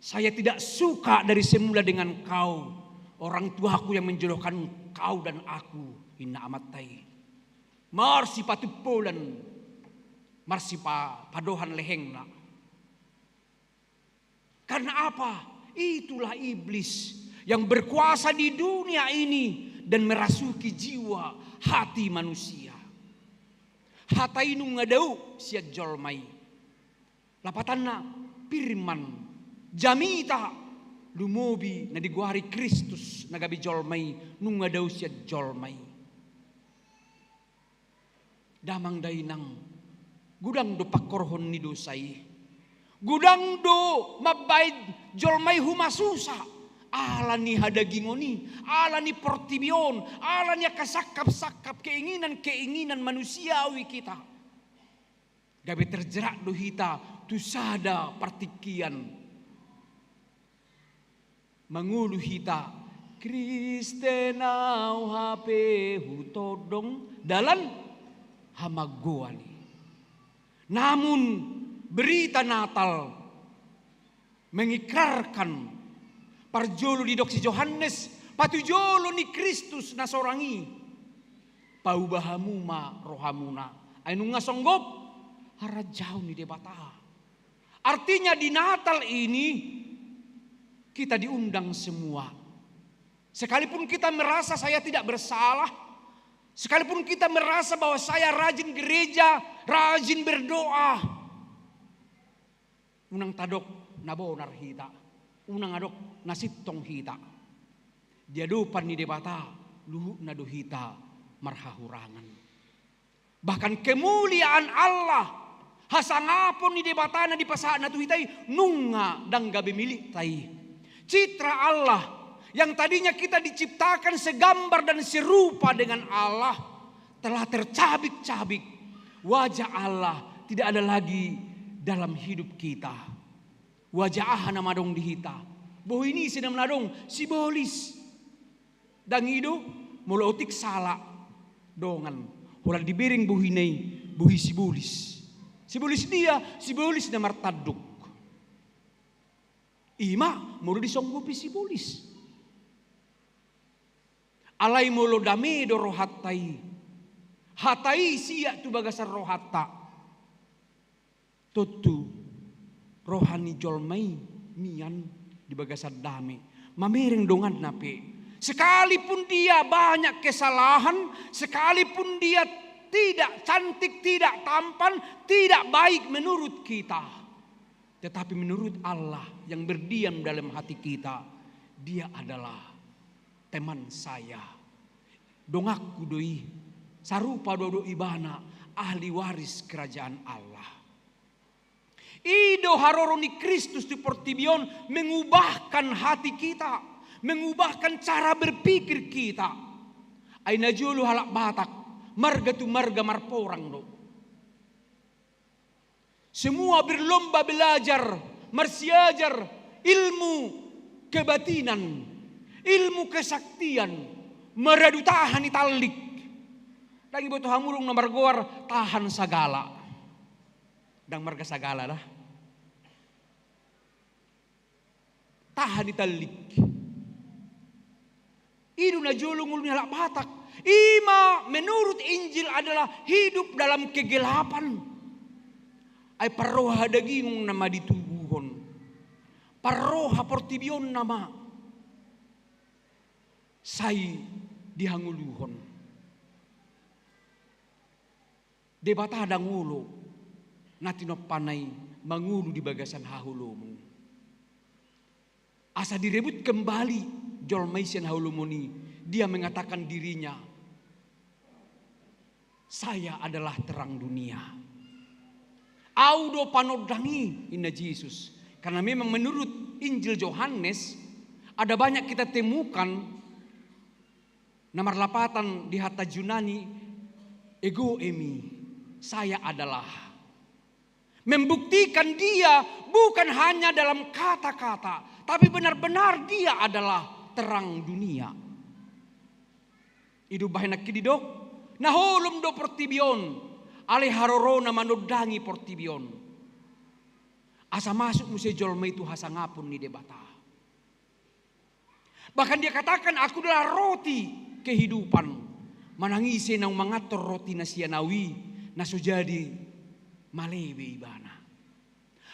Saya tidak suka dari semula dengan kau, orang tuaku yang menjodohkan kau dan aku, ninna amanta i. Marsipatumpolan, marsipadohan lehengna. Karena apa? Itulah iblis yang berkuasa di dunia ini dan merasuki jiwa, hati manusia. Hata i nunga dao sian jolma i. Lapatanna, firman, jamita, lumobi na digoari Kristus na gabe jolma i, nunga dao sian jolma i. Damang dainang, godang do pangkorhon ni dosa i. Godang do mambahen jolma i humasusa ala ni hadagingon i, ala ni portibi on, ala ni angka sangkap-sangkap, keinginan-keinginan manusiawi hita. Gabe terjerat do hita tu sada partingkian. Mangolu hita, Kristen au hape hutondong dalan hamagoan i. Namun berita Natal mengikrarkan, parjolo didok si Johannes, patujolo ni Kristus na sorang i, paubah hamu ma rohamuna. Ai nunga songgop harajaon ni Debata. Artinya di Natal ini kita diundang semua. Sekalipun kita merasa saya tidak bersalah, sekalipun kita merasa bahwa saya rajin gereja, rajin berdoa, unang tadok na bonar hita, unang adok na sintong hita. Di adopan ni Debata, luhutna do hita marhahurangan. Bahkan kemuliaan Allah, hasangapon ni Debata na dipasahatna tu hita i, nunga ndang gabe milikta i. Citra Allah yang tadinya kita diciptakan segambar dan serupa dengan Allah telah tercabik-cabik. Wajah Allah tidak ada lagi dalam hidup kita. Wajah aha nama adong di hita? Bohi ni ise nama na adong? Sibolis. Ndang i do, molo otik sala dongan, holan dibereng bohina i, bohi sibolis. Sibolis dia, sibolis na martanduk. I ma molo disonggopi sibolis. Alai molo dame do rohanta i, hata i siat tu bagasan rohanta, tontu roha ni jolma i mian di bagasan dame. Mamereng donganna pe. Sekalipun dia banyak kesalahan, sekalipun dia tidak cantik, tidak tampan, tidak baik menurut kita, tetapi menurut Allah yang berdiam dalam hati kita, dia adalah teman saya. Donganku do i, sarupa do dohot ibana, ahli waris kerajaan Allah. I do haroro ni Kristus tu portibi on mengubahkan hati kita, mengubahkan cara berpikir kita. Ai na jolo halak Batak, marga tu marga marporang do. Semua berlomba belajar, marsiajar ilmu kebatinan, ilmu kesaktian, maradu tahan i tallik. Ndang iboto hamu dung na margoar tahan sagala. Ndang marga sagala da. Tahan i tallik. I do na jolo ngolu ni halak Batak. I ma menurut Injil adalah hidup dalam kegelapan. Ai parroha dagingon nama ditubuhon. Parroha portibi on nama sai dihangoluhon. Debata ndang olo na tinompana i mangolu di bagasan haholomon. Asa direbut kembali jolma i sian haholomon i, dia mengatakan dirinya, "Saya adalah terang dunia." Au do panondang i, inna Jesus. Karena memang menurut Injil Yohanes, ada banyak kita temukan na marlapatan di hata Junani, ego eimi, saya adalah. Membuktikan dia bukan hanya dalam kata-kata, tapi benar-benar dia adalah terang dunia. I do umbahen nangkin didok, na holom do portibi on, alai harorona manondangi portibi on. Asa masuk muse jolma i tu hasangapon ni Debata. Bahkan dia katakan, "Aku adalah roti kehidupan. Manang ise naung manganhon roti na sian au i, na so jadi male be ibana."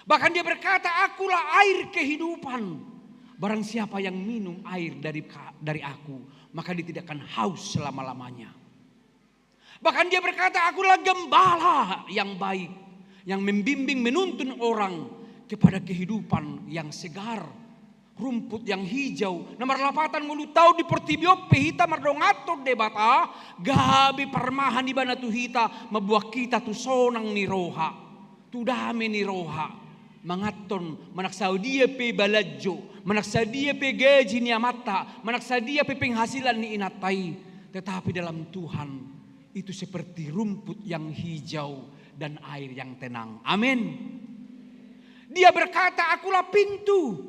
Bahkan dia berkata, "Akulah air kehidupan. Barang siapa yang minum air dari ka-, dari aku, maka dia tidak akan haus selama-lamanya." Bahkan dia berkata, "Akulah gembala yang baik, yang membimbing, menuntun orang kepada kehidupan yang segar, rumput yang hijau." Na marlapatan ngolunta on, di portibi on pe hita mardonganhon Debata, gabe parmahan ibana tu hita, mamboan hita tu sonang ni roha, tu dame ni roha. Manganhon, manang sadia pe balanjo, manang sadia pe gaji ni amanta, manang sadia pe penghasilan ni inanta i, tetapi dalam Tuhan itu seperti rumput yang hijau dan air yang tenang. Amin. Dia berkata, "Akulah pintu."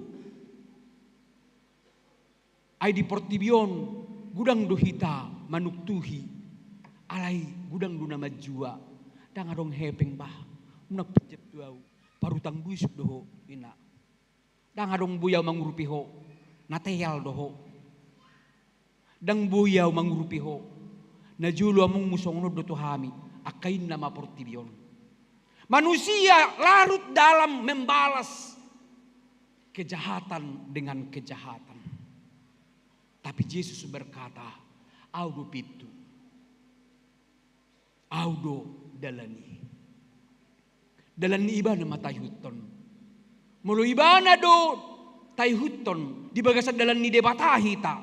Ai di portibi on, godang do hita manuktuhi, alai godang do na manjua. Ndang adong hepeng bah, unang pinjam tu au, parutang busuk do ho, inna. Ndang adong boi au mangurupi ho, na teal do ho. Ndang boi au mangurupi ho. Na jolo amongmu songon on do tu hami, angka inna ma portibi on. Manusia larut dalam membalas kejahatan dengan kejahatan. Tapi Jesus berkata, "Au do pintu. Au do dalan i." Dalan ni ibana ma taihuthon. Molo ibana do taihuthon di bagasan dalan ni Debata hita,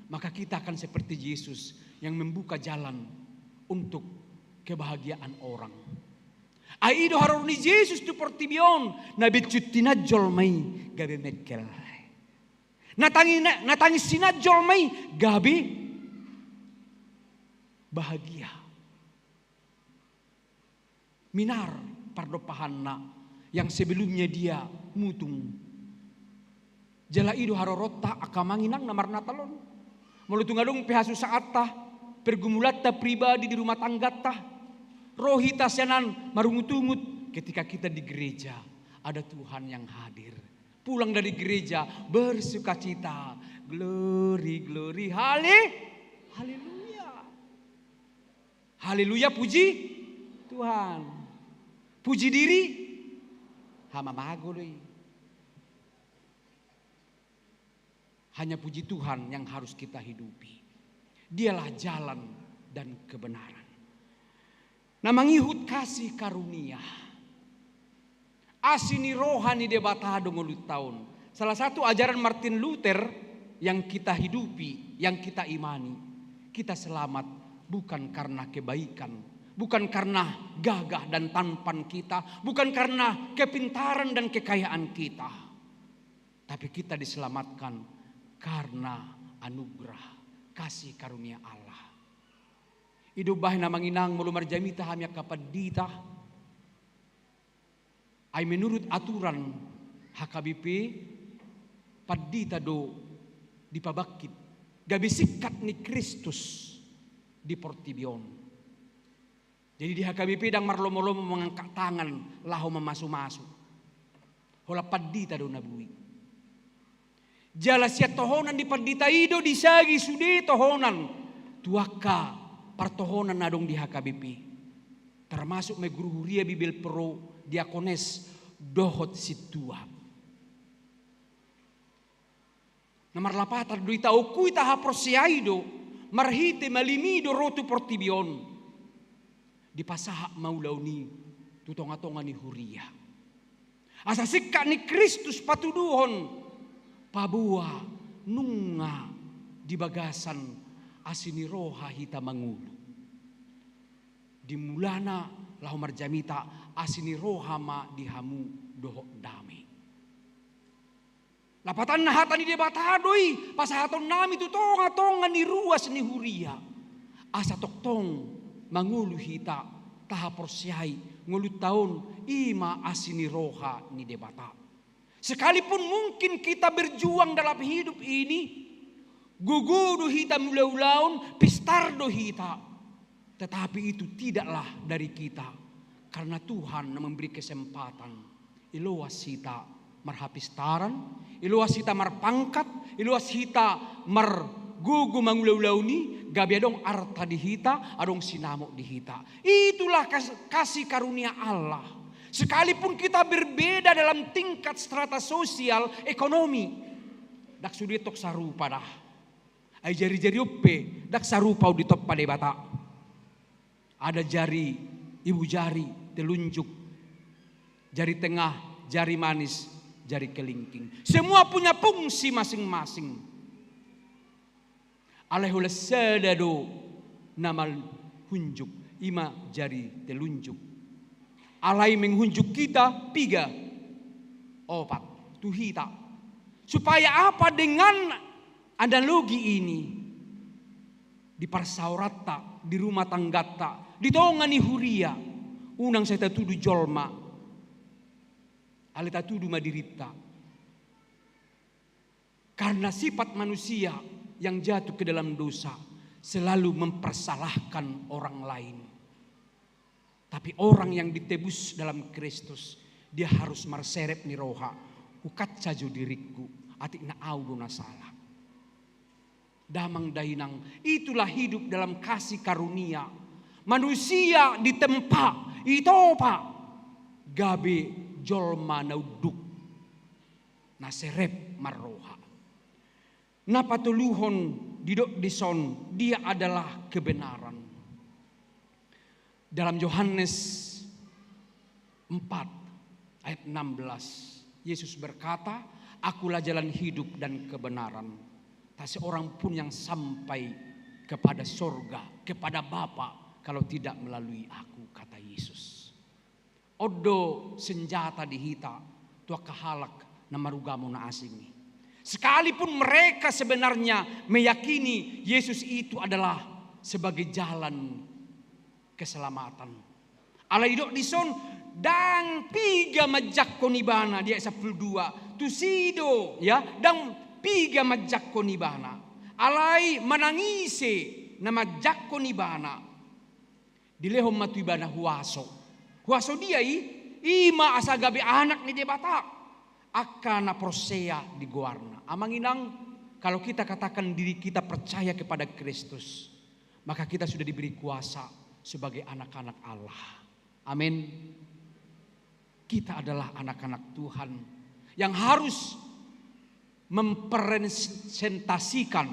maka kita akan seperti Jesus yang membuka jalan untuk kebahagiaan orang. Ai i do haroro ni Jesus tu portibi on, na bincut hinan jolma i gabe mengkel. Na tangi-, na, na tangis hinan jolma i gabe bahagia. Minar pardompahanna yang sebelumnya dia mutung. Jala i do haroronta angka amang inang na marnatal on. Molo tung adong pe hasusaanta, pergumulanta pribadi di rumah tangganta, ro hita sian an marungutungut ketika kita di gereja, ada Tuhan yang hadir. pulang dari gereja bersukacita. Glory, glory, hale-, haleluya. Haleluya, puji Tuhan. Puji diri, hamamago do i. Hanya puji Tuhan yang harus kita hidupi. Dialah jalan dan kebenaran. Na mangihut kasih karunia, asi ni roha ni Debata do ngolunta on. Salah satu ajaran Martin Luther yang kita hidupi, yang kita imani. Kita selamat bukan karena kebaikan, bukan karena gagah dan tampan kita, bukan karena kepintaran dan kekayaan kita. Tapi kita diselamatkan karena anugerah kasih karunia Allah. I do umbahen, amang inang, molo marjamita hami angka pandita, ai menurut aturan H K B P, pandita do dipabangkit gabe singkat ni Kristus di portibi on. Jadi di H K B P ndang marlomo-lomo mangangkat tangan laho mamasumasu. Holan pandita do na boi. Jala sian tohonan ni pandita i do disagi sude tohonan tu angka partohonan na adong di H K B P. Termasuk ma i guru huria, bibelvrouw, diakones dohot sintua. Na marlapatan do hita, ongkui tahaporseai do, marhite malim i do ro tu portibi on. Dipasahat ma ulaon i tu tonga-tonga ni huria. Asa singkat ni Kristus patuduhon, paboa nunga di bagasan asi ni roha hita mangolu. Di mulana laho marjamita, asi ni roha ma di hamu dohot dame. Lapatanna hata ni Debata do i pasahatonnami tu tonga-tonga ni ruas ni huria. Asa tongtong mangolu hita, tahaporseai ngolunta on, i ma asi ni roha ni Debata. Sekalipun mungkin kita berjuang dalam hidup ini, gogo do hita mangula ulaon, pistar do hita. Tetapi itu tidaklah dari kita, karena Tuhan na memberi kesempatan. Iloas hita marhapistaran, iloas hita marpangkat, iloas hita margogo mangula ulaon i, gabe adong arta di hita, adong sinamot di hita. Itulah kas-, kasih karunia Allah. Sekalipun kita berbeda dalam tingkat strata sosial, ekonomi, ndang sude tong sarupa da. Ai jari-jari on pe ndang sarupa ditompa Debata. Ada jari, ibu jari, telunjuk, jari tengah, jari manis, jari kelingking. Semua punya fungsi masing-masing. Alai holan sada do na manghunjuk, i ma jari telunjuk. Alai menghunjuk hita piga? Opat. Tu hita. Supaya apa dengan analogi ini di parsaoranta, di rumah tangganta, di tonga ni huria? Unang sai tatudu jolma, alai tatudu ma dirinta. Karena sifat manusia yang jatuh ke dalam dosa selalu mempersalahkan orang lain. Tapi orang yang ditebus dalam Kristus, dia harus marserep ni roha, hukat sajo diringku, atik na au do na sala. Damang dainang, itulah hidup dalam kasih karunia. Manusia ditempa, itopa, gabe jolma na unduk, na serep marroha. Na patoluhon didok dison, dia adalah kebenaran. Dalam Yohanes empat ayat enam belas, Yesus berkata, "Akulah jalan hidup dan kebenaran. Tak seorang pun yang sampai kepada sorga, kepada Bapa, kalau tidak melalui Aku," kata Yesus. On do senjata di hita tu angka halak na marugamo na asing i. Sekalipun mereka sebenarnya meyakini Yesus itu adalah sebagai jalan keselamatan. Alai didok dison, ndang piga manjangkon Ibana, di ayat sampulu dua. Tusi do, ya, ndang piga manjangkon Ibana. Alai manang ise na manjangkon Ibana, dilehon ma tu ibana huaso. Huaso dia i? I ma asa gabe anak ni Debata. Angka na porsea di goarna. Amang inang, kalau kita katakan diri kita percaya kepada Kristus, maka kita sudah diberi kuasa sebagai anak-anak Allah. Amin. Kita adalah anak-anak Tuhan yang harus mempresentasikan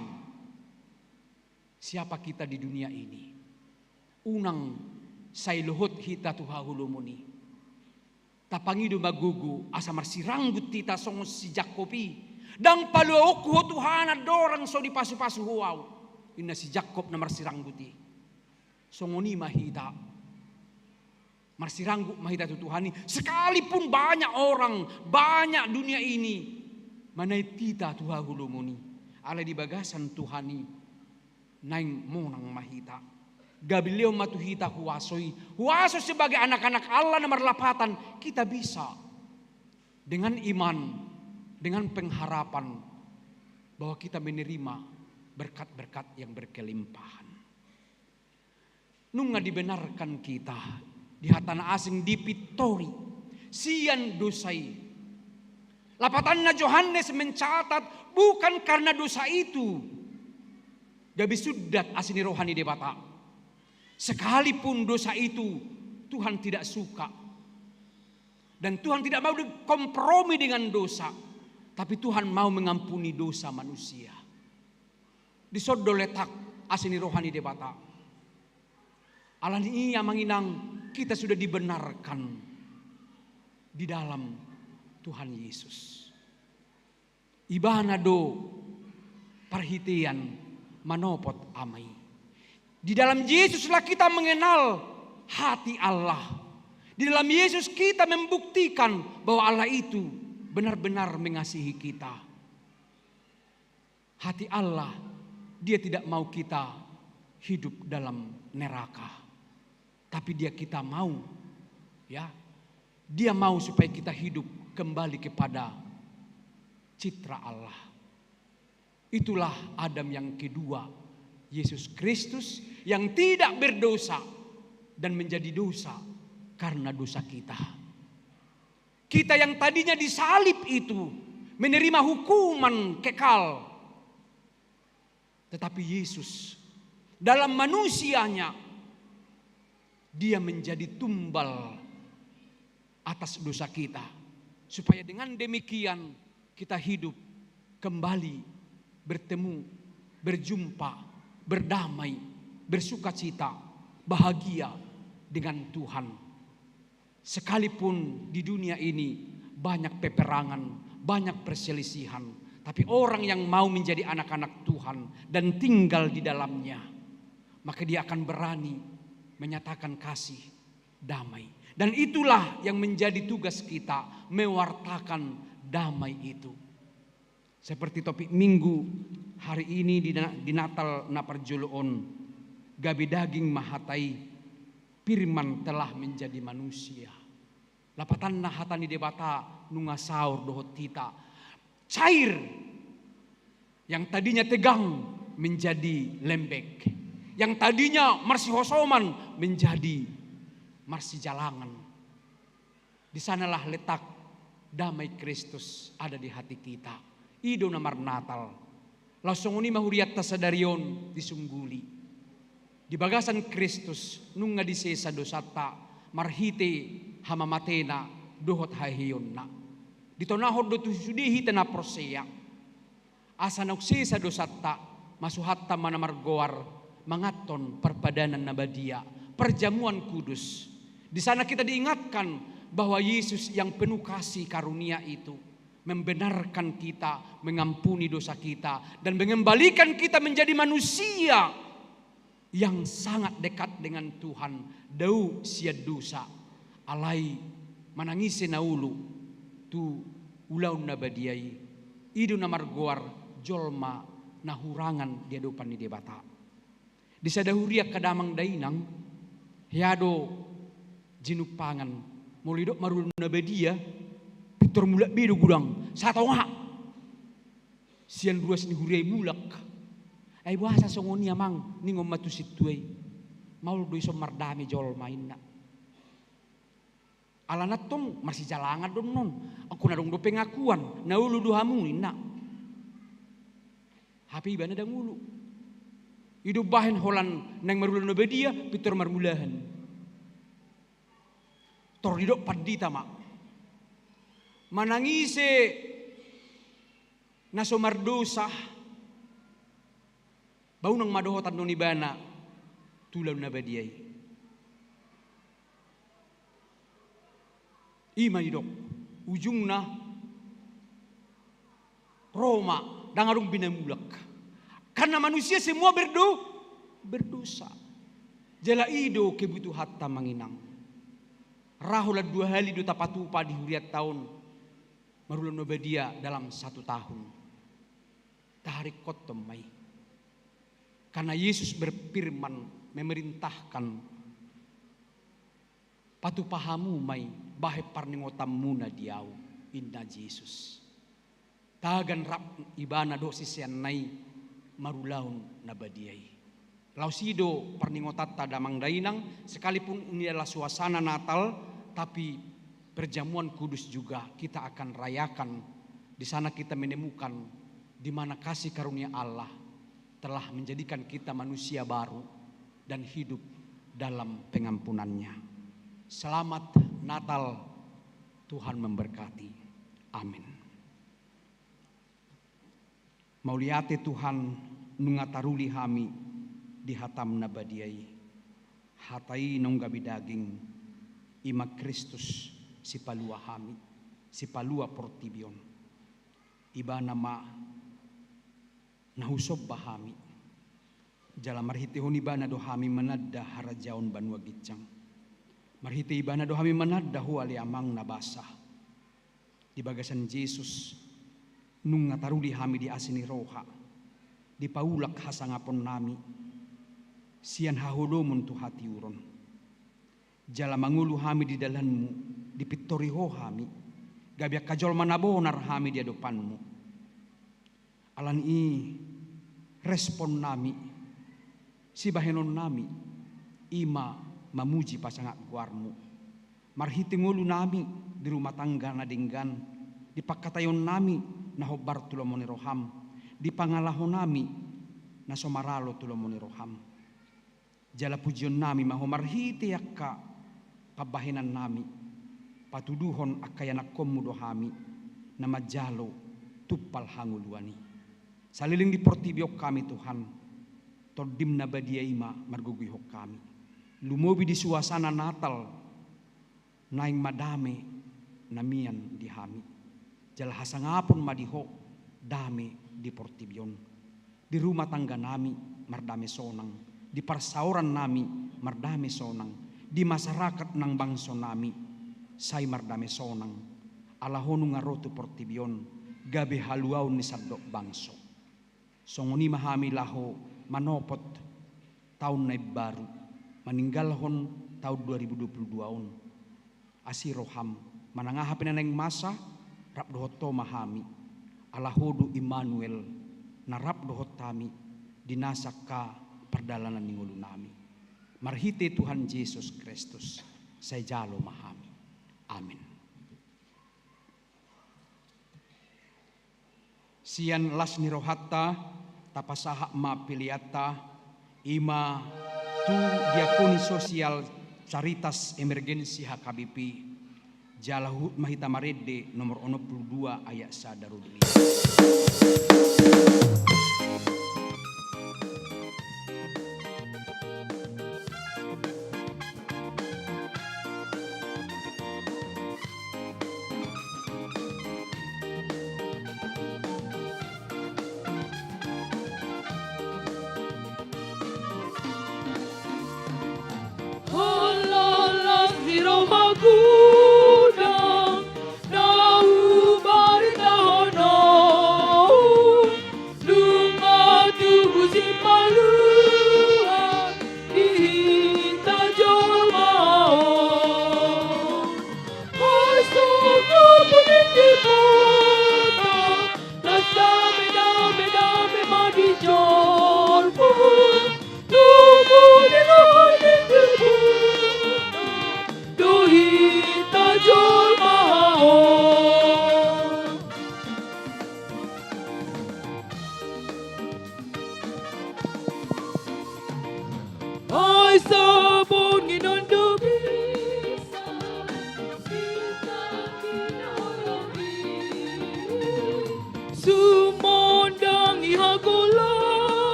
siapa kita di dunia ini. Unang sai lohot hita tu haholomon i. Tapangido ma gogo asa marsiranggut hita songon si Jakkob i. Ndang paluaonku ho Tuhan andorang so dipasupasu ho ahu, inna si Jakkob na marsiranggut i. Songon i ma hita. Marsiranggut ma hita tu Tuhan i. Sekalipun banyak orang, banyak dunia ini manaet hita tu haholomon i. Alai di bagasan Tuhan i naeng monang ma hita. Gabe lehon ma tu hita huaso i. Huaso sebagai anak-anak Allah na marlapatan. Kita bisa dengan iman, dengan pengharapan bahwa kita menerima berkat-berkat yang berkelimpahan. Nunga dibenarkan kita di hata na asing, dipintori sian dosa i. Lapatanna Johannes mencatat, bukan karena dosa itu gabe sundat asi ni roha ni Debata. Sekalipun dosa itu Tuhan tidak suka. Dan Tuhan tidak mau kompromi dengan dosa. Tapi Tuhan mau mengampuni dosa manusia. Dison do letak asi ni roha ni Debata. Alani i amang inang, kita sudah dibenarkan di dalam Tuhan Yesus. Ibana do parhitean manopot Ama i. Di dalam Yesuslah kita mengenal hati Allah. Di dalam Yesus kita membuktikan bahwa Allah itu benar-benar mengasihi kita. Hati Allah, Dia tidak mau kita hidup dalam neraka. Tapi Dia kita mau, ya, Dia mau supaya kita hidup kembali kepada citra Allah. Itulah Adam yang kedua, Yesus Kristus yang tidak berdosa dan menjadi dosa karena dosa kita. Kita yang tadinya disalib itu menerima hukuman kekal. Tetapi Yesus dalam manusianya, Dia menjadi tumbal atas dosa kita. Supaya dengan demikian kita hidup kembali, bertemu, berjumpa, berdamai, bersukacita, bahagia dengan Tuhan. Sekalipun di dunia ini banyak peperangan, banyak perselisihan, tapi orang yang mau menjadi anak-anak Tuhan dan tinggal di dalamnya, maka dia akan berani menyatakan kasih, damai. Dan itulah yang menjadi tugas kita, mewartakan damai itu. Seperti topik minggu hari ini di na-, di Natal na parjolo on, gabe daging ma hata i, firman telah menjadi manusia. Lapatanna hata ni Debata nunga saor dohot hita. Cair. Yang tadinya tegang menjadi lembek. Yang tadinya marsihosoman menjadi marsijalangan. Di sanalah letak damai Kristus ada di hati kita. I do na marnatal. Laos songon i ma hurianta sadari on disungguli. Di bagasan Kristus nunga disesa dosanta marhite hamamatena dohot haheionna. Ditonahon do tu sude hita na porsea. Asa naung sesa dosanta, masuhanta ma na margoar manganhon parpadanan na badia, parjamuan kudus. Di sana kita diingatkan bahwa Yesus yang penuh kasih karunia itu membenarkan kita, mengampuni dosa kita, dan mengembalikan kita menjadi manusia yang sangat dekat dengan Tuhan, dao sian dosa, alai manang ise na olo tu ulaon na badia i, i do na margoar jolma na hurangan di adopan ni Debata. Di sada huria angka damang dainang, hea do jinumpangan, molo didok marulaon na badia, pintor mulak be do godang, satonga. Sian ruas ni huria i mulak. Ai boasa songon i amang, ningon ma tu sintua i. Maol do ison mardame jolma inna. Alana tong marsijalangan do annon, anggo na adong do pengakuan, na olo do hamu ninna. Hape ibana ndang olo. I do umbahen holan naeng marulaon na badia, pintor marmulahan. Tor didok pandita ma, manang ise na so mardosa, ba unang ma dohot annon ibana tu ulaon na badia i. I ma didok, ujungna ro ma, ndang adong be na mulak. Karena manusia semua berdo-, berdosa. Jala i do kebutuhanta, Amang Inang. Ra holan dua hali do tapatupa di hurianta on marulaon na badia dalam satu tahun. Taharingkothon ma i. Karena Yesus berfirman, memerintahkan, patupa hamu ma i bahen parningotanmuna di Ahu, ninna Jesus. Tagan rap ibana dohot siseanna i marulaon na badia i. Laos i do parningotanta, damang dainang, sekalipun ini adalah suasana Natal, tapi perjamuan kudus juga kita akan rayakan. Di sana kita menemukan di mana kasih karunia Allah telah menjadikan kita manusia baru dan hidup dalam pengampunan-Nya. Selamat Natal, Tuhan memberkati. Amin. Mauliate Tuhan, nunga taruli hami di hataM na badia i. Hata i naung gabe daging, i ma Kristus, sipalua hami, sipalua portibi on. Ibana ma na husomba hami. Jala marhitehon ibana do hami mananda harajaon banua ginjang. Marhite ibana do hami mananda Ho ale Amang na basa. Di bagasan Jesus, nunga taruli hami di asi ni roha, dipaulak hasangaponnami sian haholomon tu hatiuron. Jala mangolu hami di dalanMu, dipintori Ho hami, gabe angka jolma na bonar hami di adopanMu. Alani i responnami, sibahenonnami, i ma mamuji pasangap goarMu. Marhite ngolunami di rumah tangga na denggan, di pangkataionnami na hombar tu lomo ni rohaM, di pangalahonami na so maralo tu lomo ni rohaM. Jala pujionnami ma Ho marhite angka pambahenannami, patuduhon angka ianakkonMu do hami, na manjalo tumpal hangoluan i. Saleleng di portibi on hami Tuhan, TondiM na badia i ma margogoihon hami. Lumobi di suasana Natal, naeng ma dame na mian di hami. Jala hasangapon ma di Ho dame di portibi on. Di rumah tangganami mardame sonang, di parsaorannami mardame sonang, di masyarakat nang bangsonami sai mardame sonang. Ala Ho nunga ro tu portibi on gabe haluaon ni sandok bangso. Songon i ma hami laho manopot taon na imbaru, maninggalhon taon dua ribu dua puluh dua on. Asi rohaM, manang aha pe na naeng masa, rap dohot Ho ma hami. Ala Ho do Immanuel, na rap dohot hami di nasa angka pardalanan ni ngolunami. Marhite Tuhan Jesus Kristus, sai jalo ma hami. Amin. Sian las ni rohanta, tapasahat ma peleanta, i ma tu Diakoni Sosial Caritas Emergensi H K B P, jala huhut ma hita marende nomor onom pulu dua ayat sada ro di lima. Holan las ni rohaku dang na hubaritahon on, dung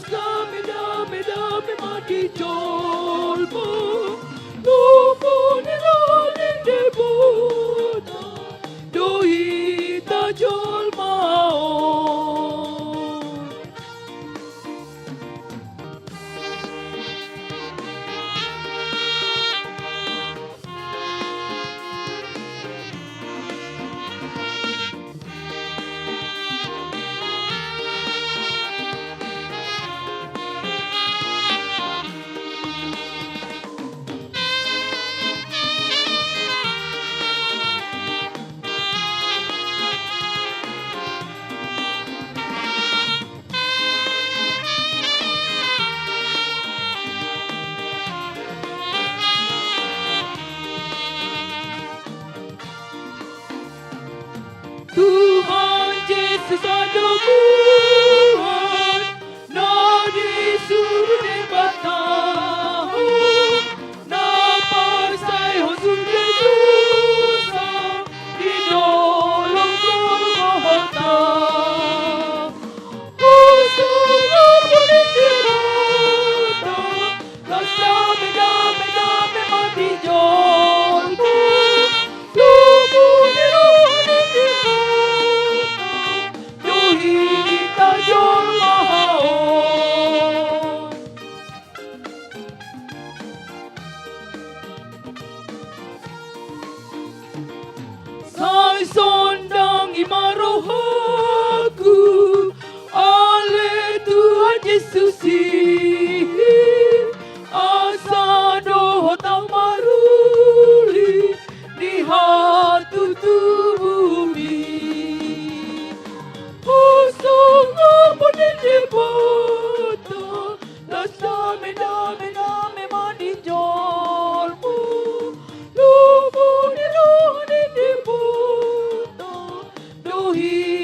Dame, dame, dame ma di jolma, lomo ni roha ni Debata, do hita jolma on. Tuhan Jesus adalah Tuhan, na disuruh Debata, na pasahat sude dosa di dolok Golgota. Sai sondangi ma rohangku ale Tuhan Jesus i, asa dohot au maruli di hatutubumi. Hosana ma di Debata, las dame, dame, dame ma di jolma, lomo ni roha ni Debata, do hita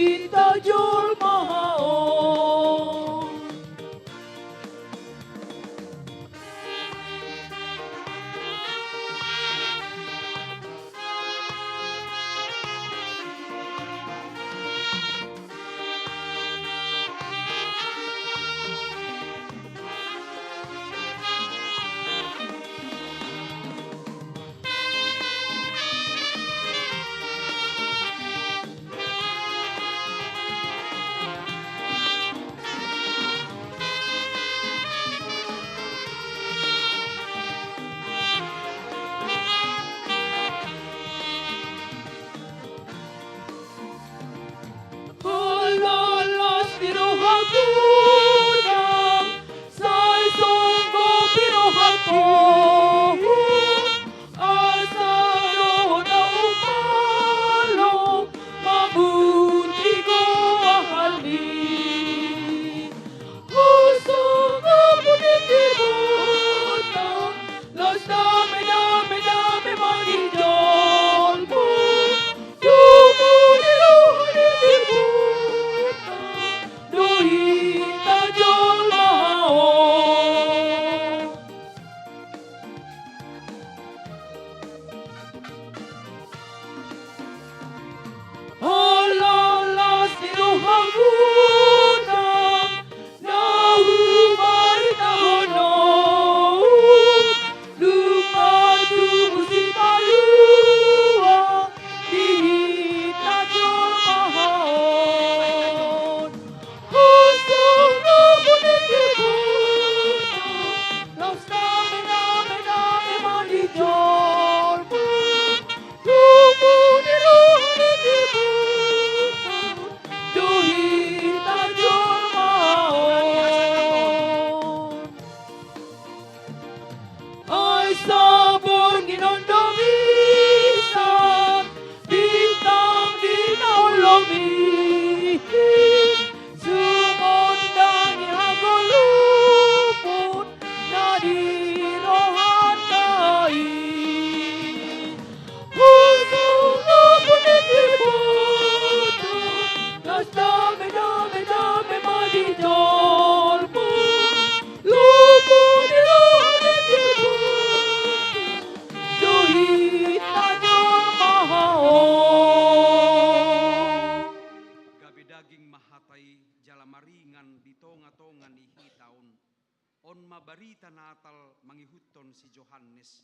ma barita Natal mangihuthon si Johannes,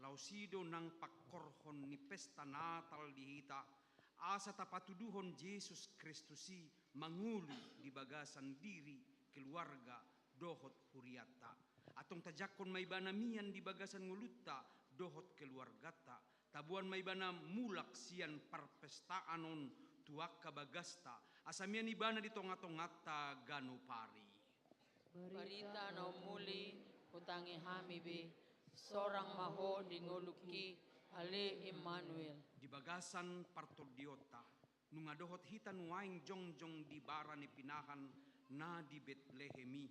laos i do nang pangkorhon ni pesta Natal di hita, asa tapatuduhon Jesus Kristus i mangolu di bagasan diri, keluarga, dohot hurianta. Antong tajangkon ma ibana mian di bagasan ngolunta dohot keluarganta. Taboan ma ibana mulak sian parpestaan on tu angka bagasta, asa mian ibana di tonga-tonganta ganup ari. Barita na umuli, hutangi hami be, sorang ma ho di ngolungki, ale Immanuel. Di bagasan partondionta, nunga dohot hita nuaeng jongjong di bara ni pinahan na di Betlehem i,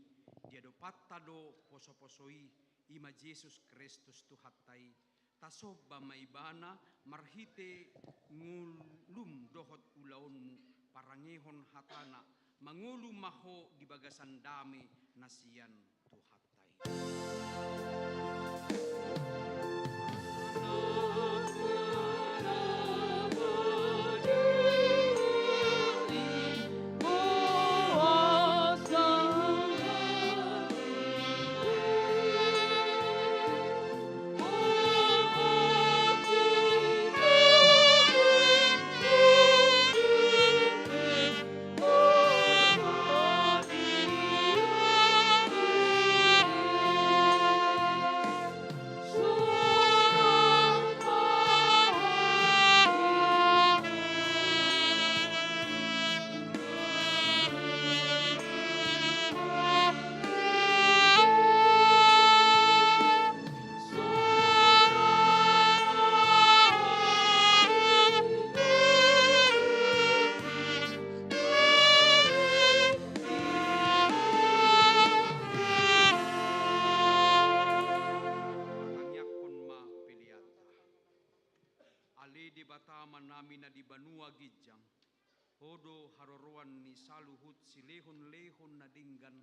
diadopanta do poso-poso i, i ma Jesus Kristus Tuhanta i. Tasomba ma ibana marhite ngolum dohot ulaonmu, parangehon hatana, mangolu ma ho di bagasan dame na sian Tuhanta i. Tangiangkon ma peleanta. Ale Debata Amanami na di banua ginjang, Ho do haroroan ni saluhut silehon-lehon na denggan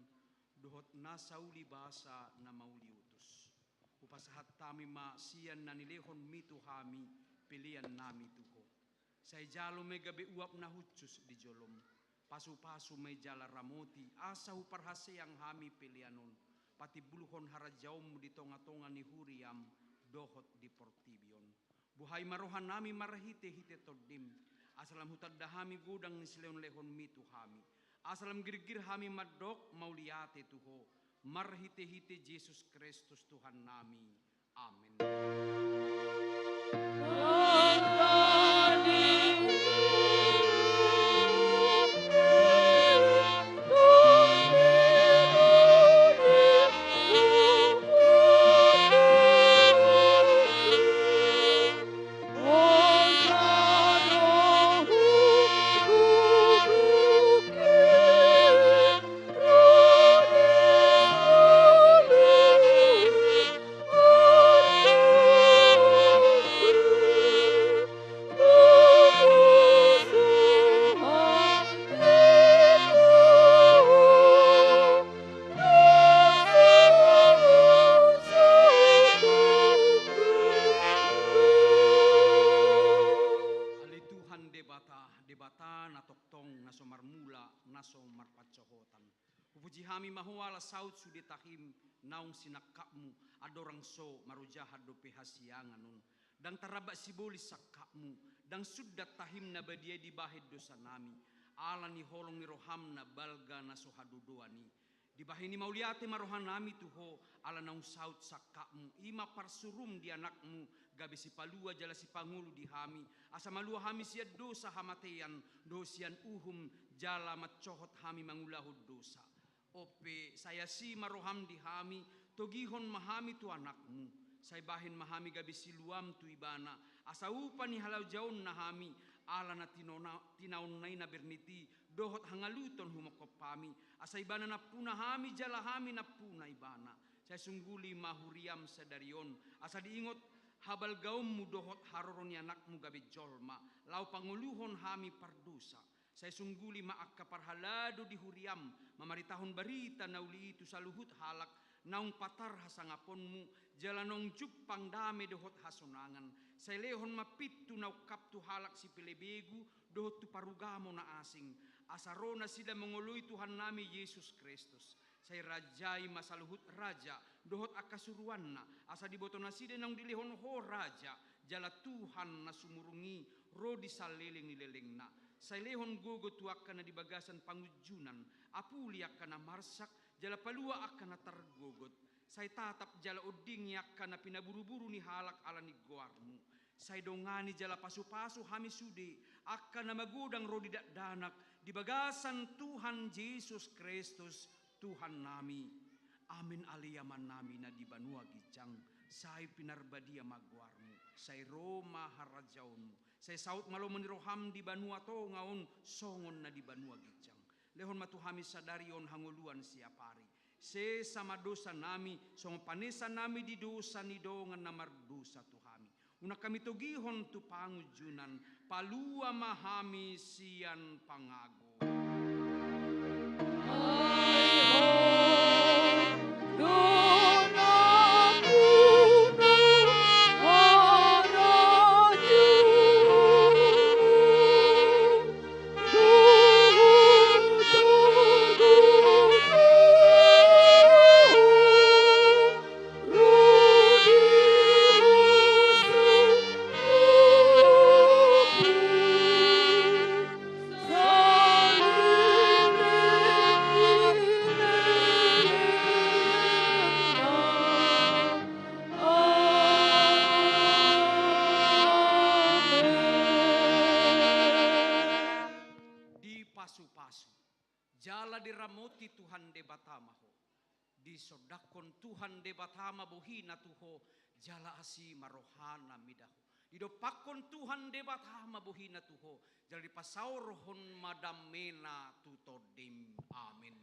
dohot na sauli basa na mauliutus. Hupasahat hami ma sian na nilehonmi tu hami peleannami tu Ho. Sai jalo ma i gabe uap na hushus di jolom. Pasu-pasu ma i jala ramoti, asa huparhaseang hami pelean on, patimbulhon harajaonmu di tonga-tonga ni huriam dohot di portibi on. Buhai ma rohanami marhite-hite Tondim, asa lam hutanda hami godang ni silehon-lehonmi tu hami, asa lam girgir hami mandok mauliate tu Ho, marhite-hite Jesus Kristus Tuhannami. Amen. Ale Tuhan Debata, Debata na tongtong, na so marmula, na so marpansohotan. Hupuji hami ma Ho ala saut sude tahim naung sinangkapmu, andorang so marojahan dope hasiangan on. Ndang taramba sibolis sangkapmu, ndang sundat tahim na badia i dibahen dosanami, ala ni holong ni roham na balga na so hadodoan i. Dibahen i mauliate ma rohanami tu Ho, ala naung saut sangkapmu, i ma parsurum di Anakmu, gabe sipalua jala sipangolu di hami, asa malua hami sian dosa, hamatean, dohot sian uhum, jala mansohot hami mangulahon dosa. On pe, sai asi ma roham di hami, togihon ma hami tu Anakmu, sai bahen ma hami gabe siluam tu Ibana, asa upa ni halojaonna hami, ala na tinona-, tinaonna i na bernit i, dohot hangaluton humongkop hami, asa Ibana nampuna hami jala hami nampuna Ibana. Sai sungguli ma huriam sadari on, asa diingot habalgaonmu dohot haroro ni Anakmu gabe jolma, laho pangoluhon hami pardosa. Sai sungguli ma angka parhalado di huriam, mamaritahon barita na uli i tu saluhut halak, naung patar hasangaponmu, jala naung jumpang dame dohot hasonangan. Sai lehon ma pintu na ungkap tu halak sipelebegu, dohot tu parugamo na asing, asa ro nasida mangoloi Tuhannami Jesus Kristus. Sai rajai ma saluhut raja dohot angka suruanna, asa diboto nasida naung dilehon Ho raja, jala Tuhan na sumurung i ro di saleleng ni lelengna. Sai lehon gogo tu angka na di bagasan pangunjunan, apuli angka na marsak, jala palua angka na targogot. Sai tatap jala ondingi angka na pinaburuburu ni halak ala ni goarmu. Sai dongani jala pasupasu hami sude, angka na magodang ro di dakdanak, di bagasan Tuhan Jesus Kristus, Tuhannami. Amen. Ale Amanami na di banua ginjang, sai pinarbadia ma goarmu, sai ro ma harajaonmu, sai saut ma lomo ni roham di banua tonga on songon na di banua ginjang. Lehon ma tu hami sadari on hangoluan siapari. Sesa ma dosanami, songon panesanami di dosa ni dongan na mardosa tu hami. Unang hami togihon tu pangunjunan, palua ma hami sian pangago. Dipasupasu jala diramoti Tuhan Debata ma ho. Disondangkon Tuhan Debata ma bohina tu ho, jala asi ma rohana mida ho. Didompakkon Tuhan Debata ma bohina tu ho, jala dipasaorhon ma damena tu tondim. Amen.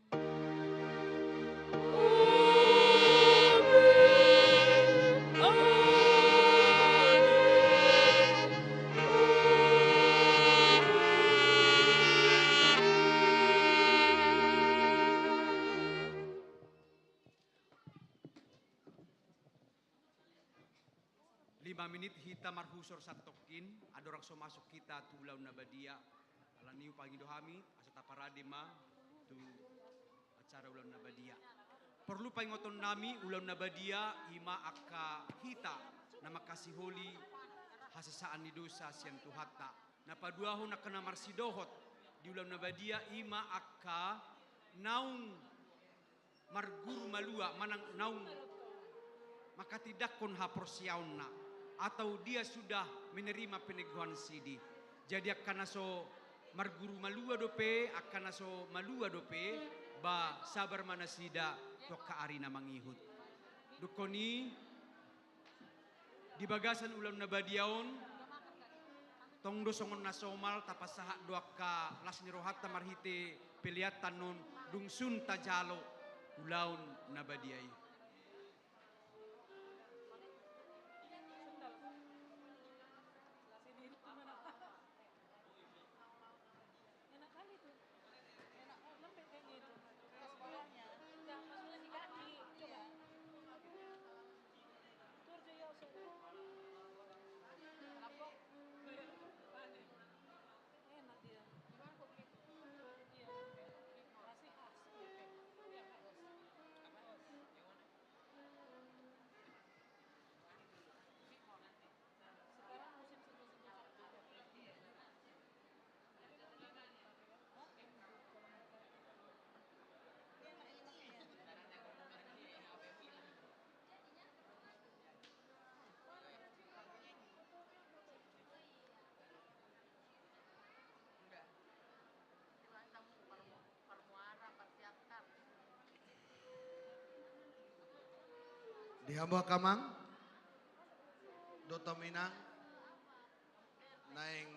Lima minit hita marhusor satongkin, andorang so masuk hita tu ulaon na badia. Alani i hupangido hami, asa taparade ma tu acara ulaon na badia. Porlu paingotonnami, ulaon na badia i ma angka hita na mangkasiholi hasesaan ni dosa sian Tuhanta. Na paduahon angka na marsidohot di ulaon na badia i ma angka naung marguru malua manang naung manghatindanghon haporseaonna, atau dia sudah menerima peneguhan sidi. Jadi angka na so marguru malua dope, angka na so malua dope, ba sabar ma nasida tu angka ari na mangihut. Dungkon i, di bagasan ulaon na badia on, tong do songon na somal tapasahat do angka las ni rohanta marhite pelean ta on, dung sun tajalo ulaon na badia i. Di hamu angka amang dohot hamu inang, naeng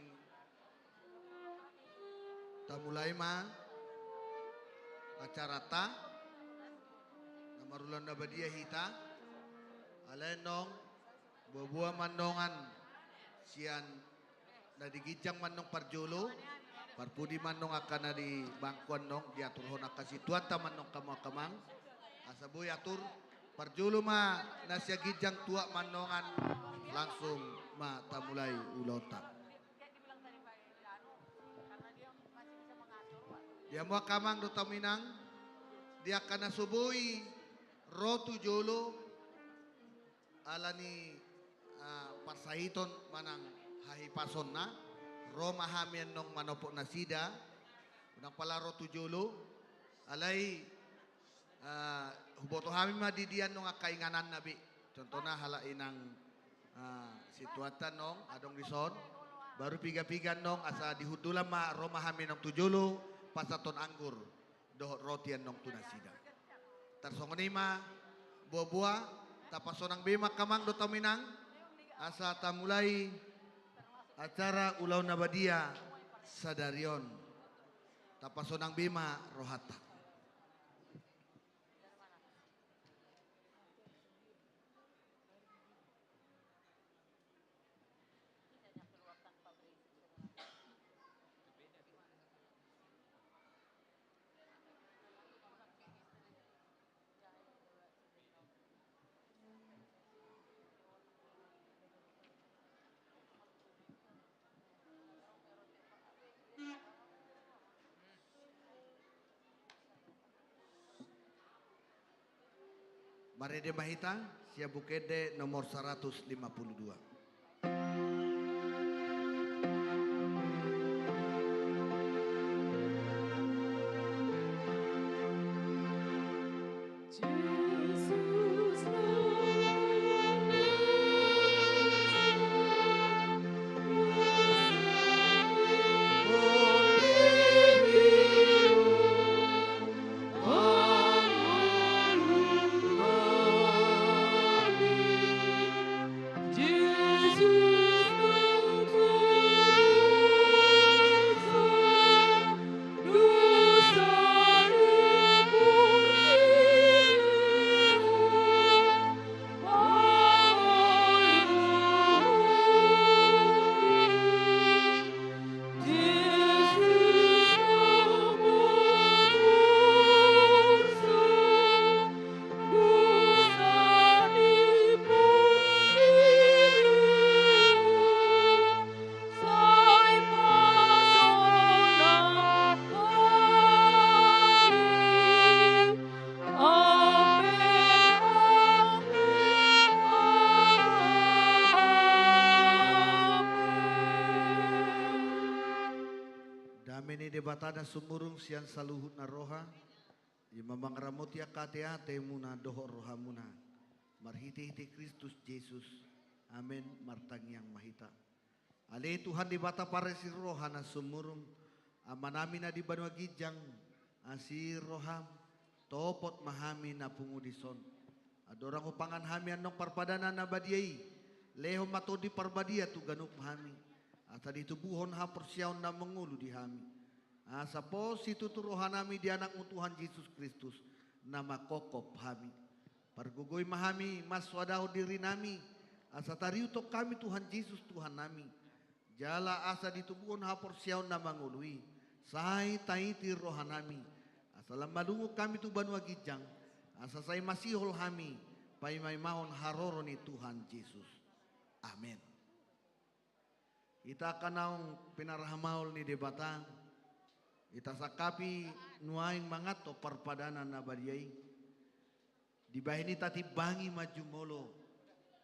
tamulai ma acaranta. Na marulaon na badia hita. Alai annon, boa-boa ma annon sian na di ginjang ma annon parjolo, parpudi ma annon angka na di bangku annon, diaturhon angka situanta ma annon hamu angka amang. Asa boi atur, parjolo ma na sian ginjang, tuat ma annon, langsung ma tamulai ulaonta. Di hamu angka amang dohot hamu inang, Di angka na so boi ro tu jolo, ala ni, ah, parsahiton manang hahipasonna, ro ma hami annon manopot nasida, unang pala ro tu jolo, alai, ah, huboto hami ma di dia annon angka ingananna be. Contohna halak inang, ah, situata annon, adong dison, baru piga-piga annon, asa dihundulan ma, ro ma hami annon tu jolo, pasahathon anggur dohot roti annon tu nasida. Tarsongon i ma, boa-boa, tapasonang be ma angka amang dohot hamu inang, asa tamulai acara ulaon na badia sadari on. Tapasonang be ma rohanta. Marende ma hita, sian Buku Ende nomor saratus lima pulu dua. Dame ni Debata na sumurung sian saluhut na roha, i ma mangaramoti angka ateatemuna dohot rohamuna, marhitehite Kristus Jesus. Amen. Martangiang ma hita. Ale Tuhan Debata parasi roha na sumurung, Amanami na di banua ginjang, asi roham, topot ma hami na pungu dison. Andorang hupangan hami annon parpadanan na badia i, lehon ma Tondi Parbadia tu ganup hami, asa ditubuhon haporseaon na mangolu di hami. Asa pos situtu rohanami di Anakmu Tuhan Jesus Kristus, na manghophop hami. Pargogoi ma hami mansoadahon dirinami, asa tariuthon hami Tuhan Jesus Tuhannami. Jala asa ditubuhon haporseaon na mangolu i, sai taiti rohanami, asa lam malungun hami tu banua ginjang, asa sai masihol hami paimaimahon haroro ni Tuhan Jesus. Amen. Hita angka naung pinarahamaol ni Debata, hita sangkapi nuaeng manganhon parpadanan na badia i. Dibahen i tatimbangi ma jumolo,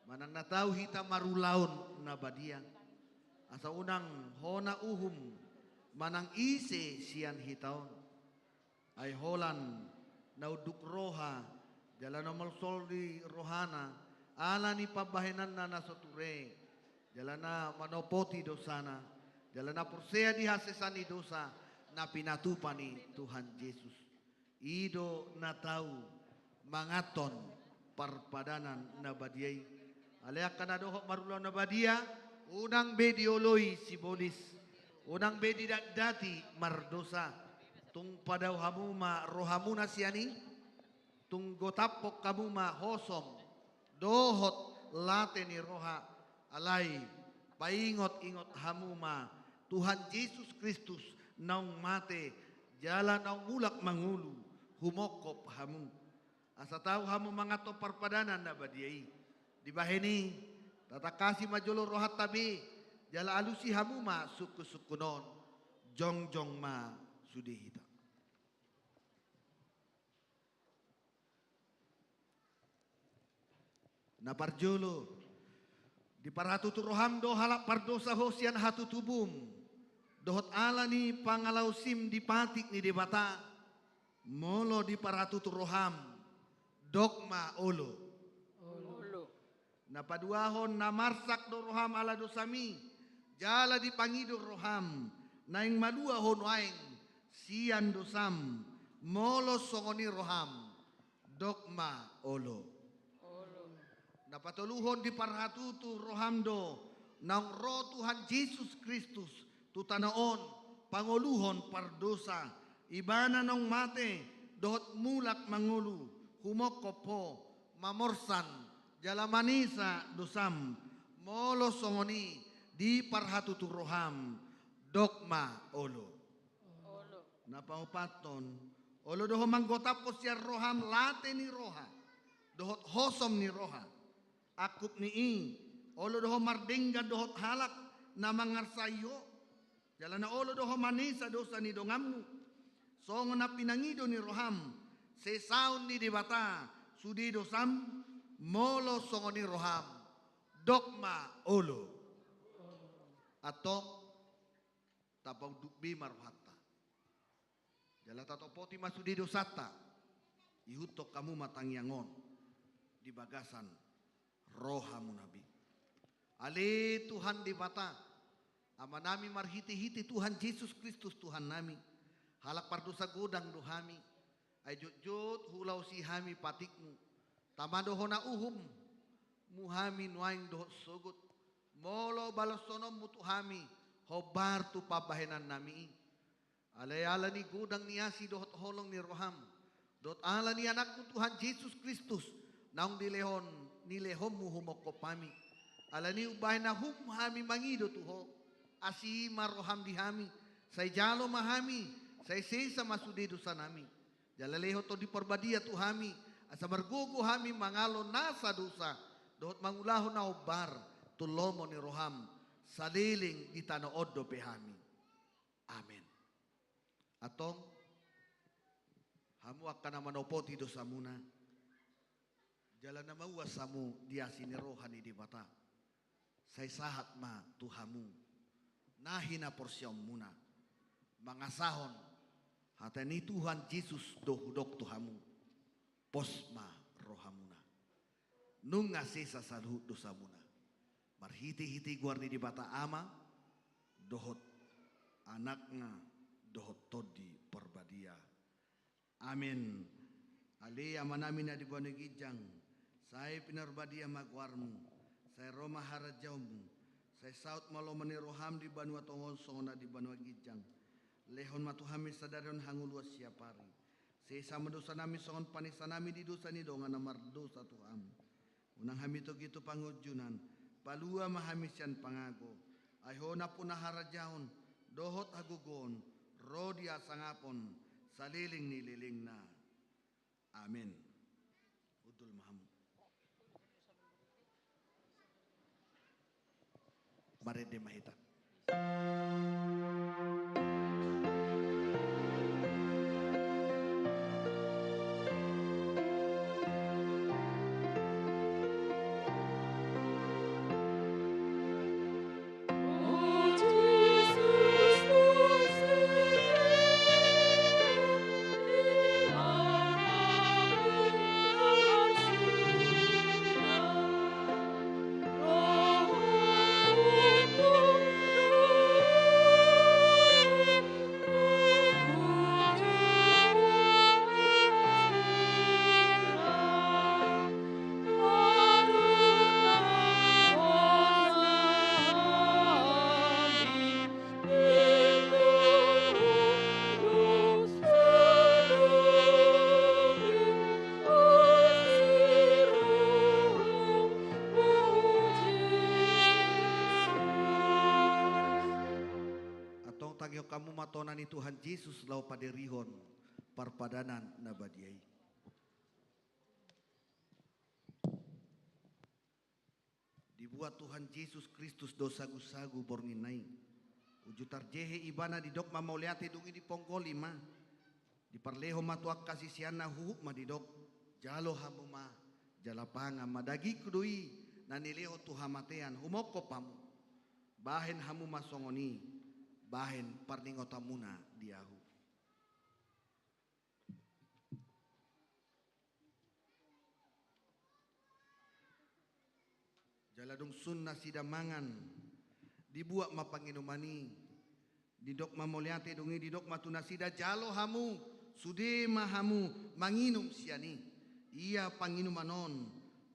manang na tau hita marulaon na badia. Asa unang hona uhum manang ise sian hita on. Ai holan na unduk roha, jala na molsol di rohana, ala ni pambahenanna na so ture, jala na manopoti dosana, jala na porsea di hasesaan ni dosa, na pinatupa ni Tuhan Jesus. I do na tau manganhon parpadanan na badia i. Ale angka na dohot marulaon na badia, unang be dioloi sibolis, unang be didatdati mardosa. Tung padao hamu ma rohamuna sian i, tung gotaphon hamu ma hosom dohot late ni roha, alai paingotingot hamu ma Tuhan Jesus Kristus naung mate, jala naung mulak mangolu, humongkop hamu. Asa tau hamu manganhon parpadanan na badia i. Dibahen i, tatangkasi ma jolo rohanta be, jala alusi hamu ma sungkunsungkun on, jongjong ma sude hita. Na parjolo, diparhatutu roham do halak pardosa ho sian hatutubum, dohot ala ni pangalaosim di patik ni Debata, molo diparhatutu roham, dok ma olo. Olo. Na paduahon, na marsak do roham ala dosami, jala dipangido roham, naeng malua ho nuaeng sian dosam, molo songon i roham, dok ma olo. Olo. Na patoluhon, diparhatutu roham do naung ro Tuhan Jesus Kristus tu tano on pangoluhon pardosa, ibana naung mate dohot mulak mangolu humongkop ho, mamorsan jala manesa dosam, molo songon i diparhatutu roham, dok ma olo. Olo. Na paopathon, olo do ho manggotaphon sian roham late ni roha dohot hosom ni roha. Angkup ni i, olo do ho mardenggan dohot halak na mangarsai ho, jala na olo do ho manesa dosa ni donganmu, songon na pinangido ni roham sesaon ni Debata sude dosam, molo songon i roham, dok ma olo. Antong, tapaunduk be ma rohanta, jala tatopoti ma sude dosanta. Ihuthon hamu ma tangiang on di bagasan rohamuna be. Ale Tuhan Debata, Amanami, marhitehite Tuhan Jesus Kristus Tuhannami, halak pardosa godang do hami. Ai jotjot huulaosi hami patikmu. Tama do hona uhummu hami nuaeng dohot sogot, molo balashononmu tu hami hombar tu pambahenannami i. Alai ala ni godang ni asi dohot holong ni roham, dohot ala ni Anakmu Tuhan Jesus Kristus, naung dilehon, nilehonmu humongkop hami. Ala ni umbahen na hum hami mangido tu ho, asi ma roham di hami, sai jalo ma hami, sai sesa ma sude dosanami. Jala lehon Tondi Parbadia tu hami, asa margogo hami mangalo nasa dosa, dohot mangulahon na hombar tu lomo ni roham, saleleng di tano on dope hami. Amen. Antong, hamu angka na manopoti dosamuna, jala na mauas hamu di asi ni roha ni Debata, sai sahat ma tu hamu na hinaporseaonmuna, mangasahon hata ni Tuhan Jesus do hudok tu hamu, pos ma rohamuna. Nunga sesa saluhut dosamuna. Marhitehite goar ni Debata Ama, dohot Anakna, dohot Tondi Parbadia. Amen. Ale Amanami na di banua ginjang, sai pinarbadia ma goarmu, sai ro ma harajaonmu, sai saut ma lomo ni roham di banua tonga on songon na di banua ginjang. Lehon ma tu hami sadari on hangoluan siapari. Sesa ma dosanami songon panesanami di dosa ni dongan na mardosa tu hami. Unang hami togihon tu pangunjunan, palua ma hami sian pangago. Ai Ho nampuna harajaon, dohot hagogoon, ro di hasangapon, saleleng ni lelengna. Amen. Hundul ma hamu. Marende ma hita. Antong tangihon hamu ma tona ni Tuhan Jesus laho paderihon parpadanan na badia i. Dibuat Tuhan Jesus Kristus do sagusagu borngin na i. Uju tarjehe Ibana didok ma mauliate, dung i diponggol i ma. Diparlehon ma tu angka siseanna, huhut ma didok, jalo hamu ma Jala pangan ma, dagingku do i na nilehon tu hamatean, humongkop hamu. Bahen hamu ma songon i, bahen parningotanmuna di ahu. Jala dung sun nasida mangan, dibuat ma panginuman i, didok ma mauliate, dung i didok ma tu nasida, jalo hamu, sude ma hamu manginum sian i. Ia panginuman on,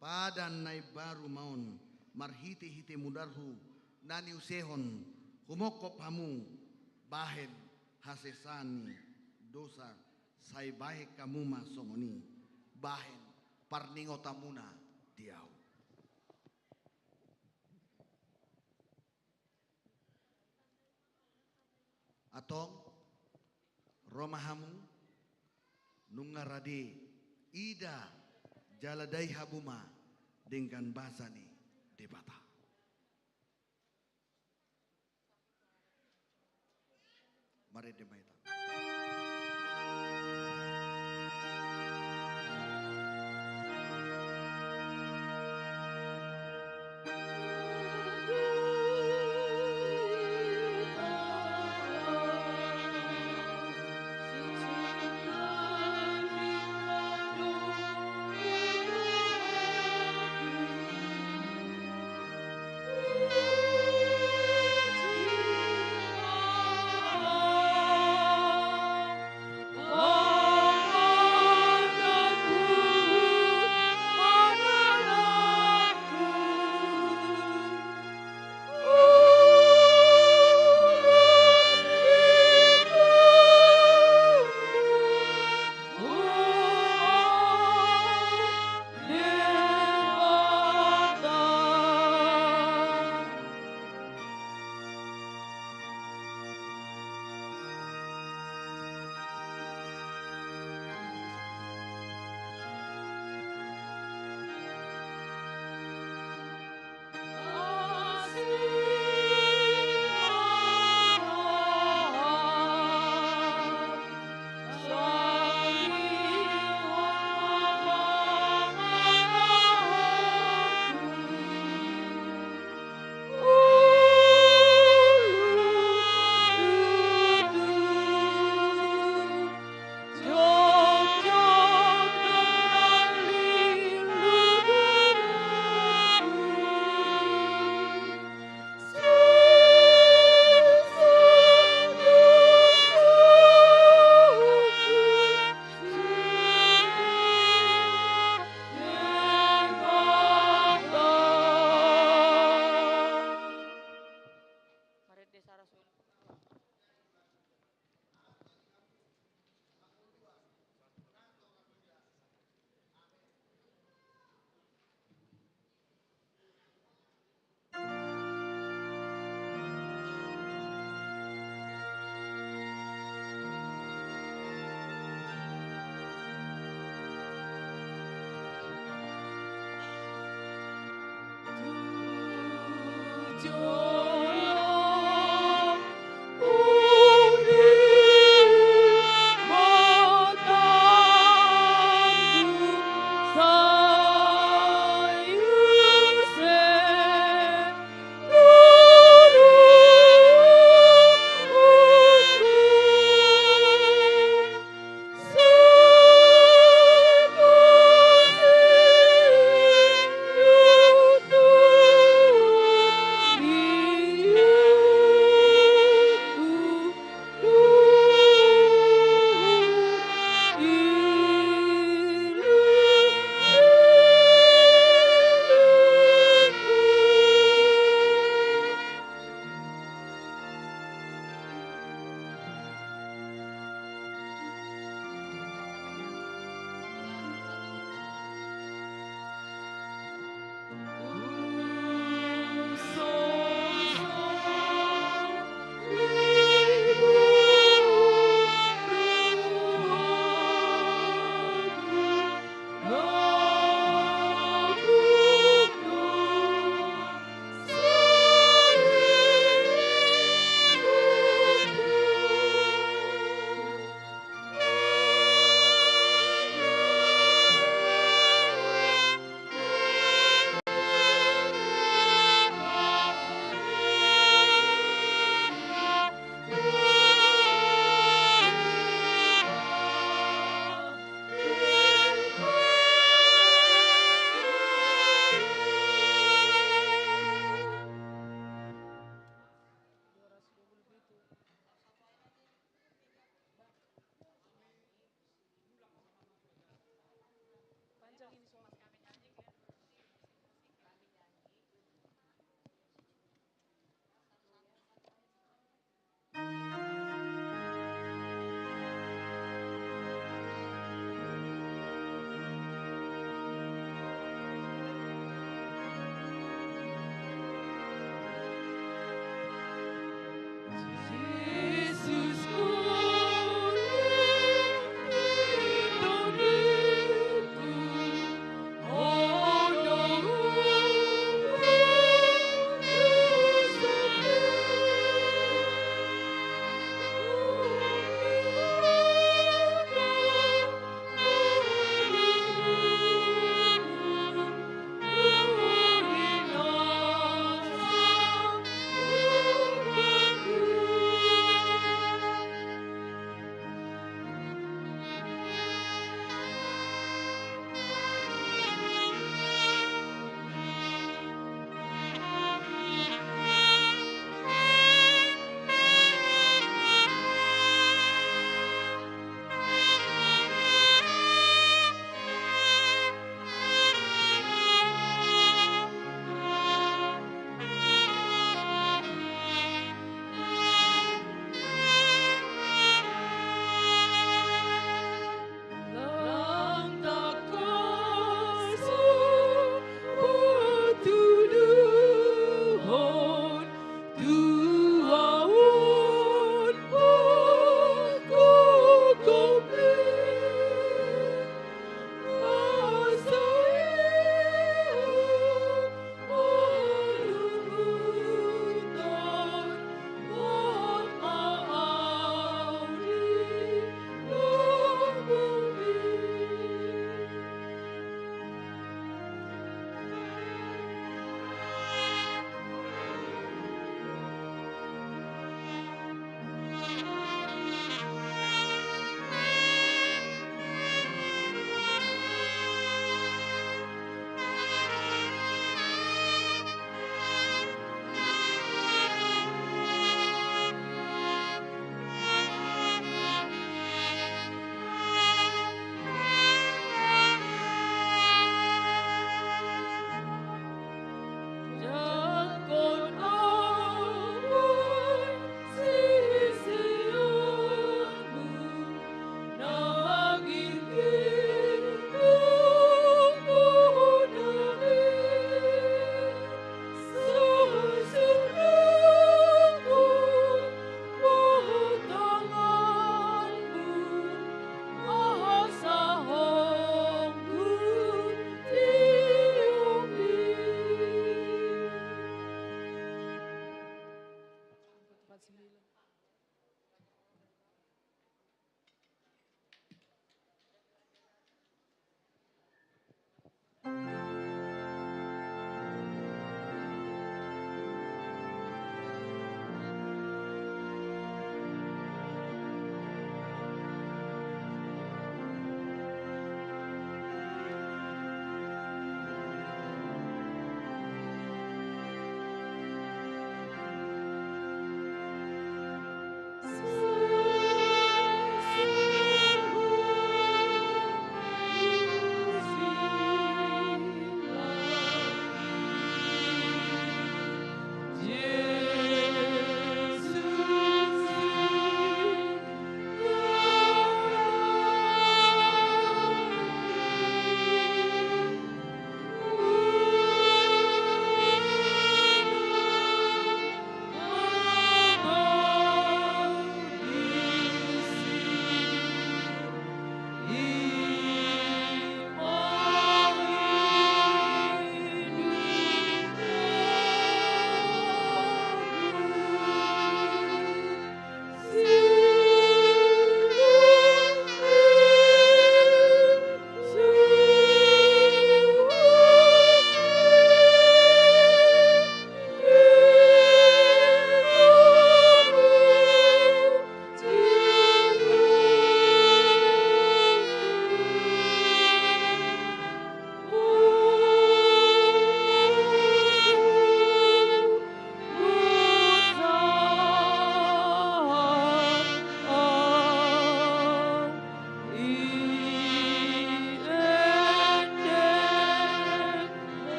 padan na imbaru ma on, marhitehite mudarhu na niusehon, humongkop hamu, bahen hasesaan ni dosa, sai bahen hamu ma songon i, bahen parningotanmuna di ahu. Antong, ro ma hamu, nunga rade, ida, jala dai hamu ma denggan basa ni Debata. Marende ma hita.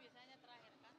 Biasanya terakhir kan.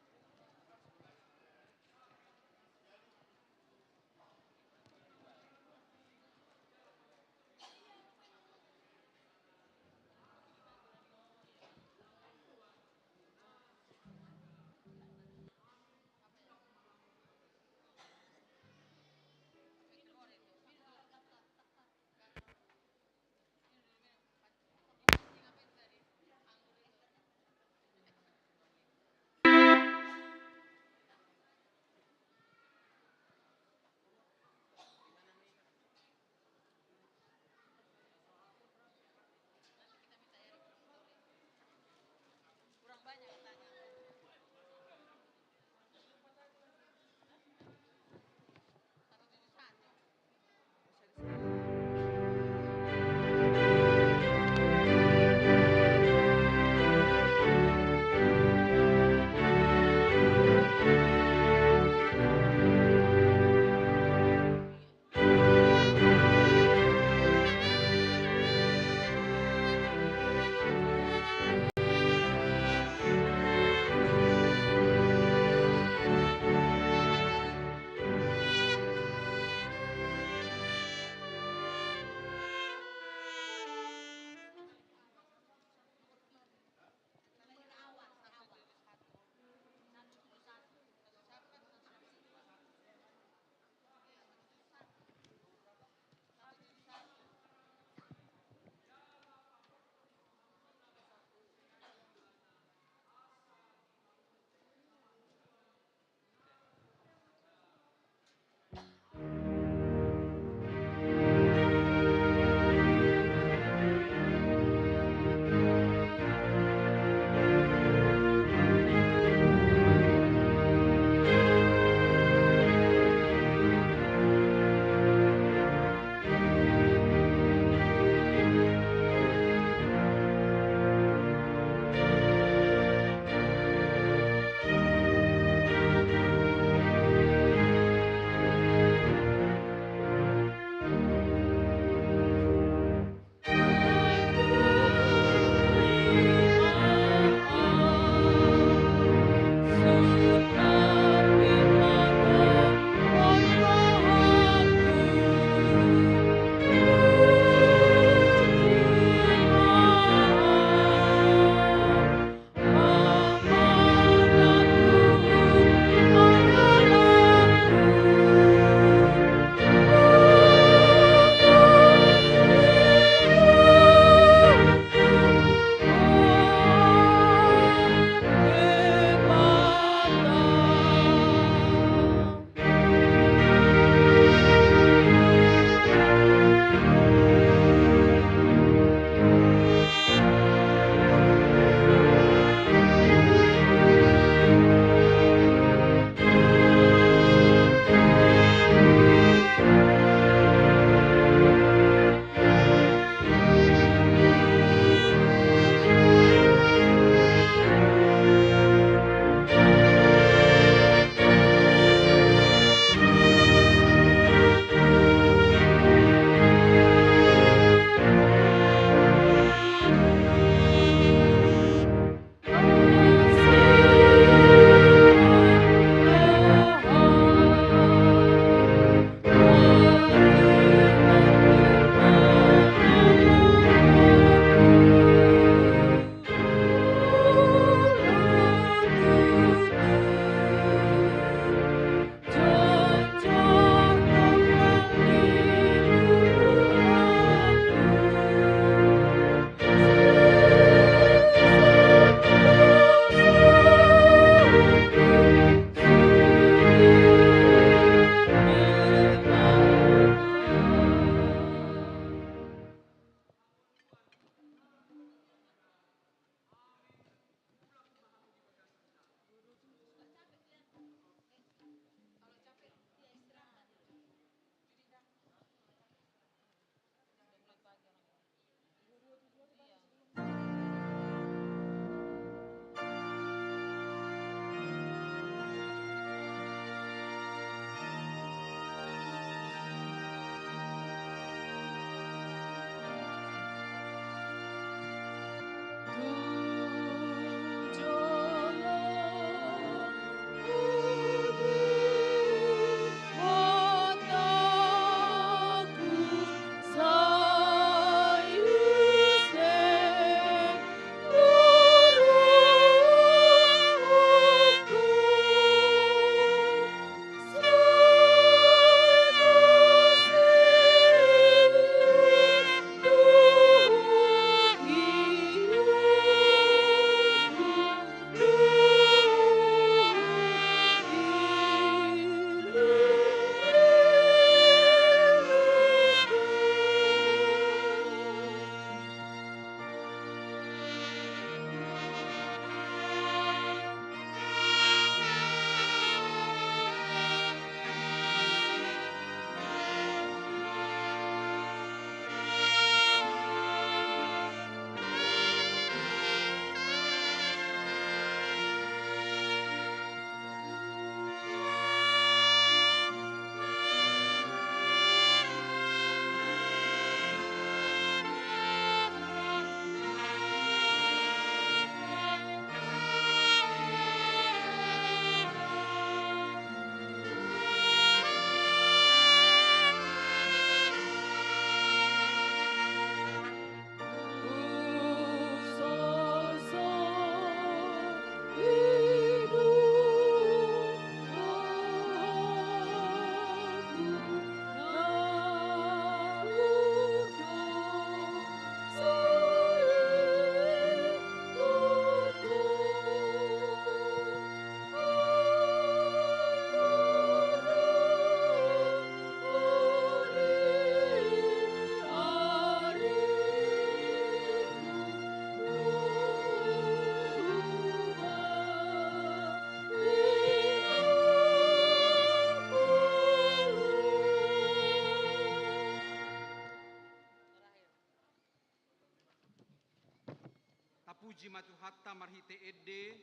Puji ma Tuhanta marhite ende.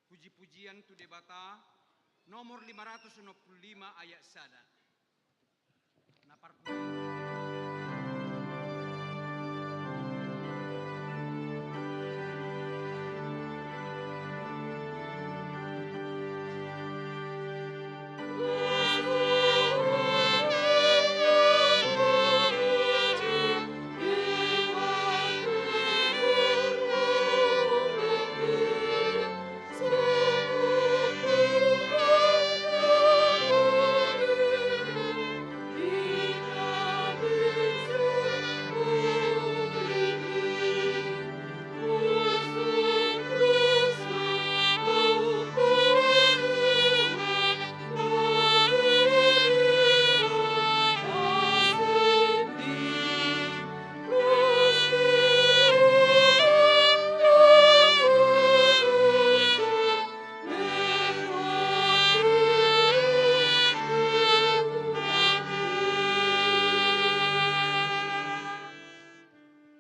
Puji-pujian tu Debata, nomor lima ratus enam puluh lima ayat sada. Na parpudi.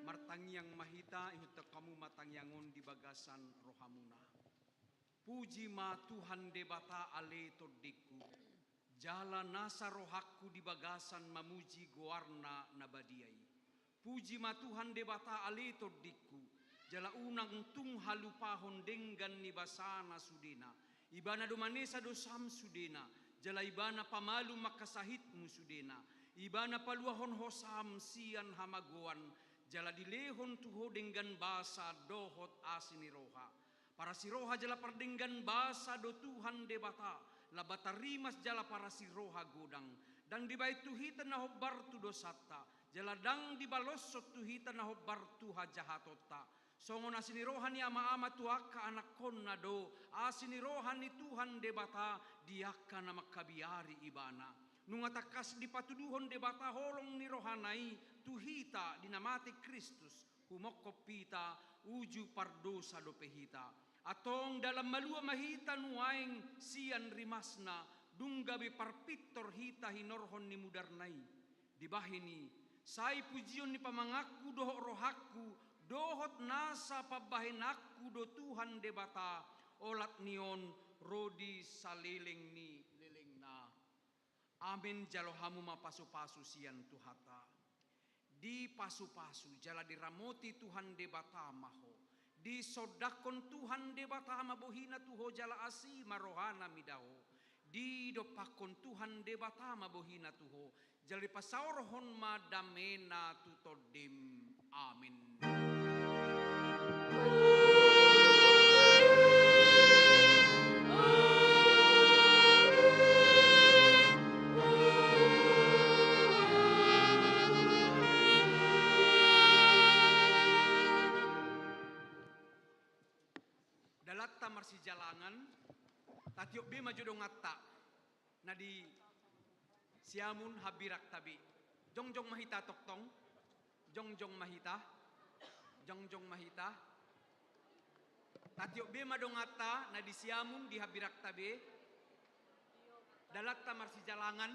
Martangiang ma hita, ihuthon hamu ma tangiang on di bagasan rohamuna. Puji ma Tuhan Debata ale tondingku, jala nasa rohangku di bagasan mamuji goarna na badia i. Puji ma Tuhan Debata ale tondingku, jala unang tung halupahon denggan ni basana sudena. Ibana do manesa dosam sudena, jala Ibana pamalum angka sahitmu sudena. Ibana paluahon hosam sian hamagoan, jala dilehon tu ho denggan basa dohot asi ni roha. Parasi roha jala pardenggan basa do Tuhan Debata, Labanta rimas jala parasi roha godang. Ndang dibahen tu hita na hombar tu dosanta, jala ndang dibaloshon tu hita na hombar tu hajahatonta. Songon asi ni roha ni ama-ama tu angka anakkonna do asi ni roha ni Tuhan Debata di angka na mangkabiari Ibana. Nunga tangkas dipatuduhon Debata holong ni rohana i tu hita di na mate Kristus, humongkop hita, uju pardosa dope hita. Antong dalan malua ma hita nuaeng sian rimasna, dung gabe parpintor hita hinorhon ni mudarna i. Dibahen i, sai pujion ni pamanganku dohot rohangku, dohot nasa pambahenanku do Tuhan Debata, olat ni on ro di saleleng ni lelengna. Amen. Jalo hamu ma pasu-pasu sian Tuhanta. Dipasupasu jala diramoti Tuhan Debata ma ho. Disondangkon Tuhan Debata ma bohina tu ho jala asi ma rohana mida ho. Didompakkon Tuhan Debata ma bohina tu ho jala dipasaorhon ma damena tu tondim. Amen. Dalanta marsijalangan, tatiop be ma jo donganta na di siamun hambirangta be. Jongjong ma hita tongtong. Jongjong ma hita. Jongjong ma hita. Tatiop be ma donganta na di siamun di hambirangta be. Dalanta marsijalangan.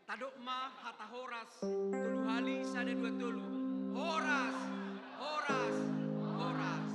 Tadok ma hata horas tolu hali, sada, dua, tolu. Horas, horas, horas.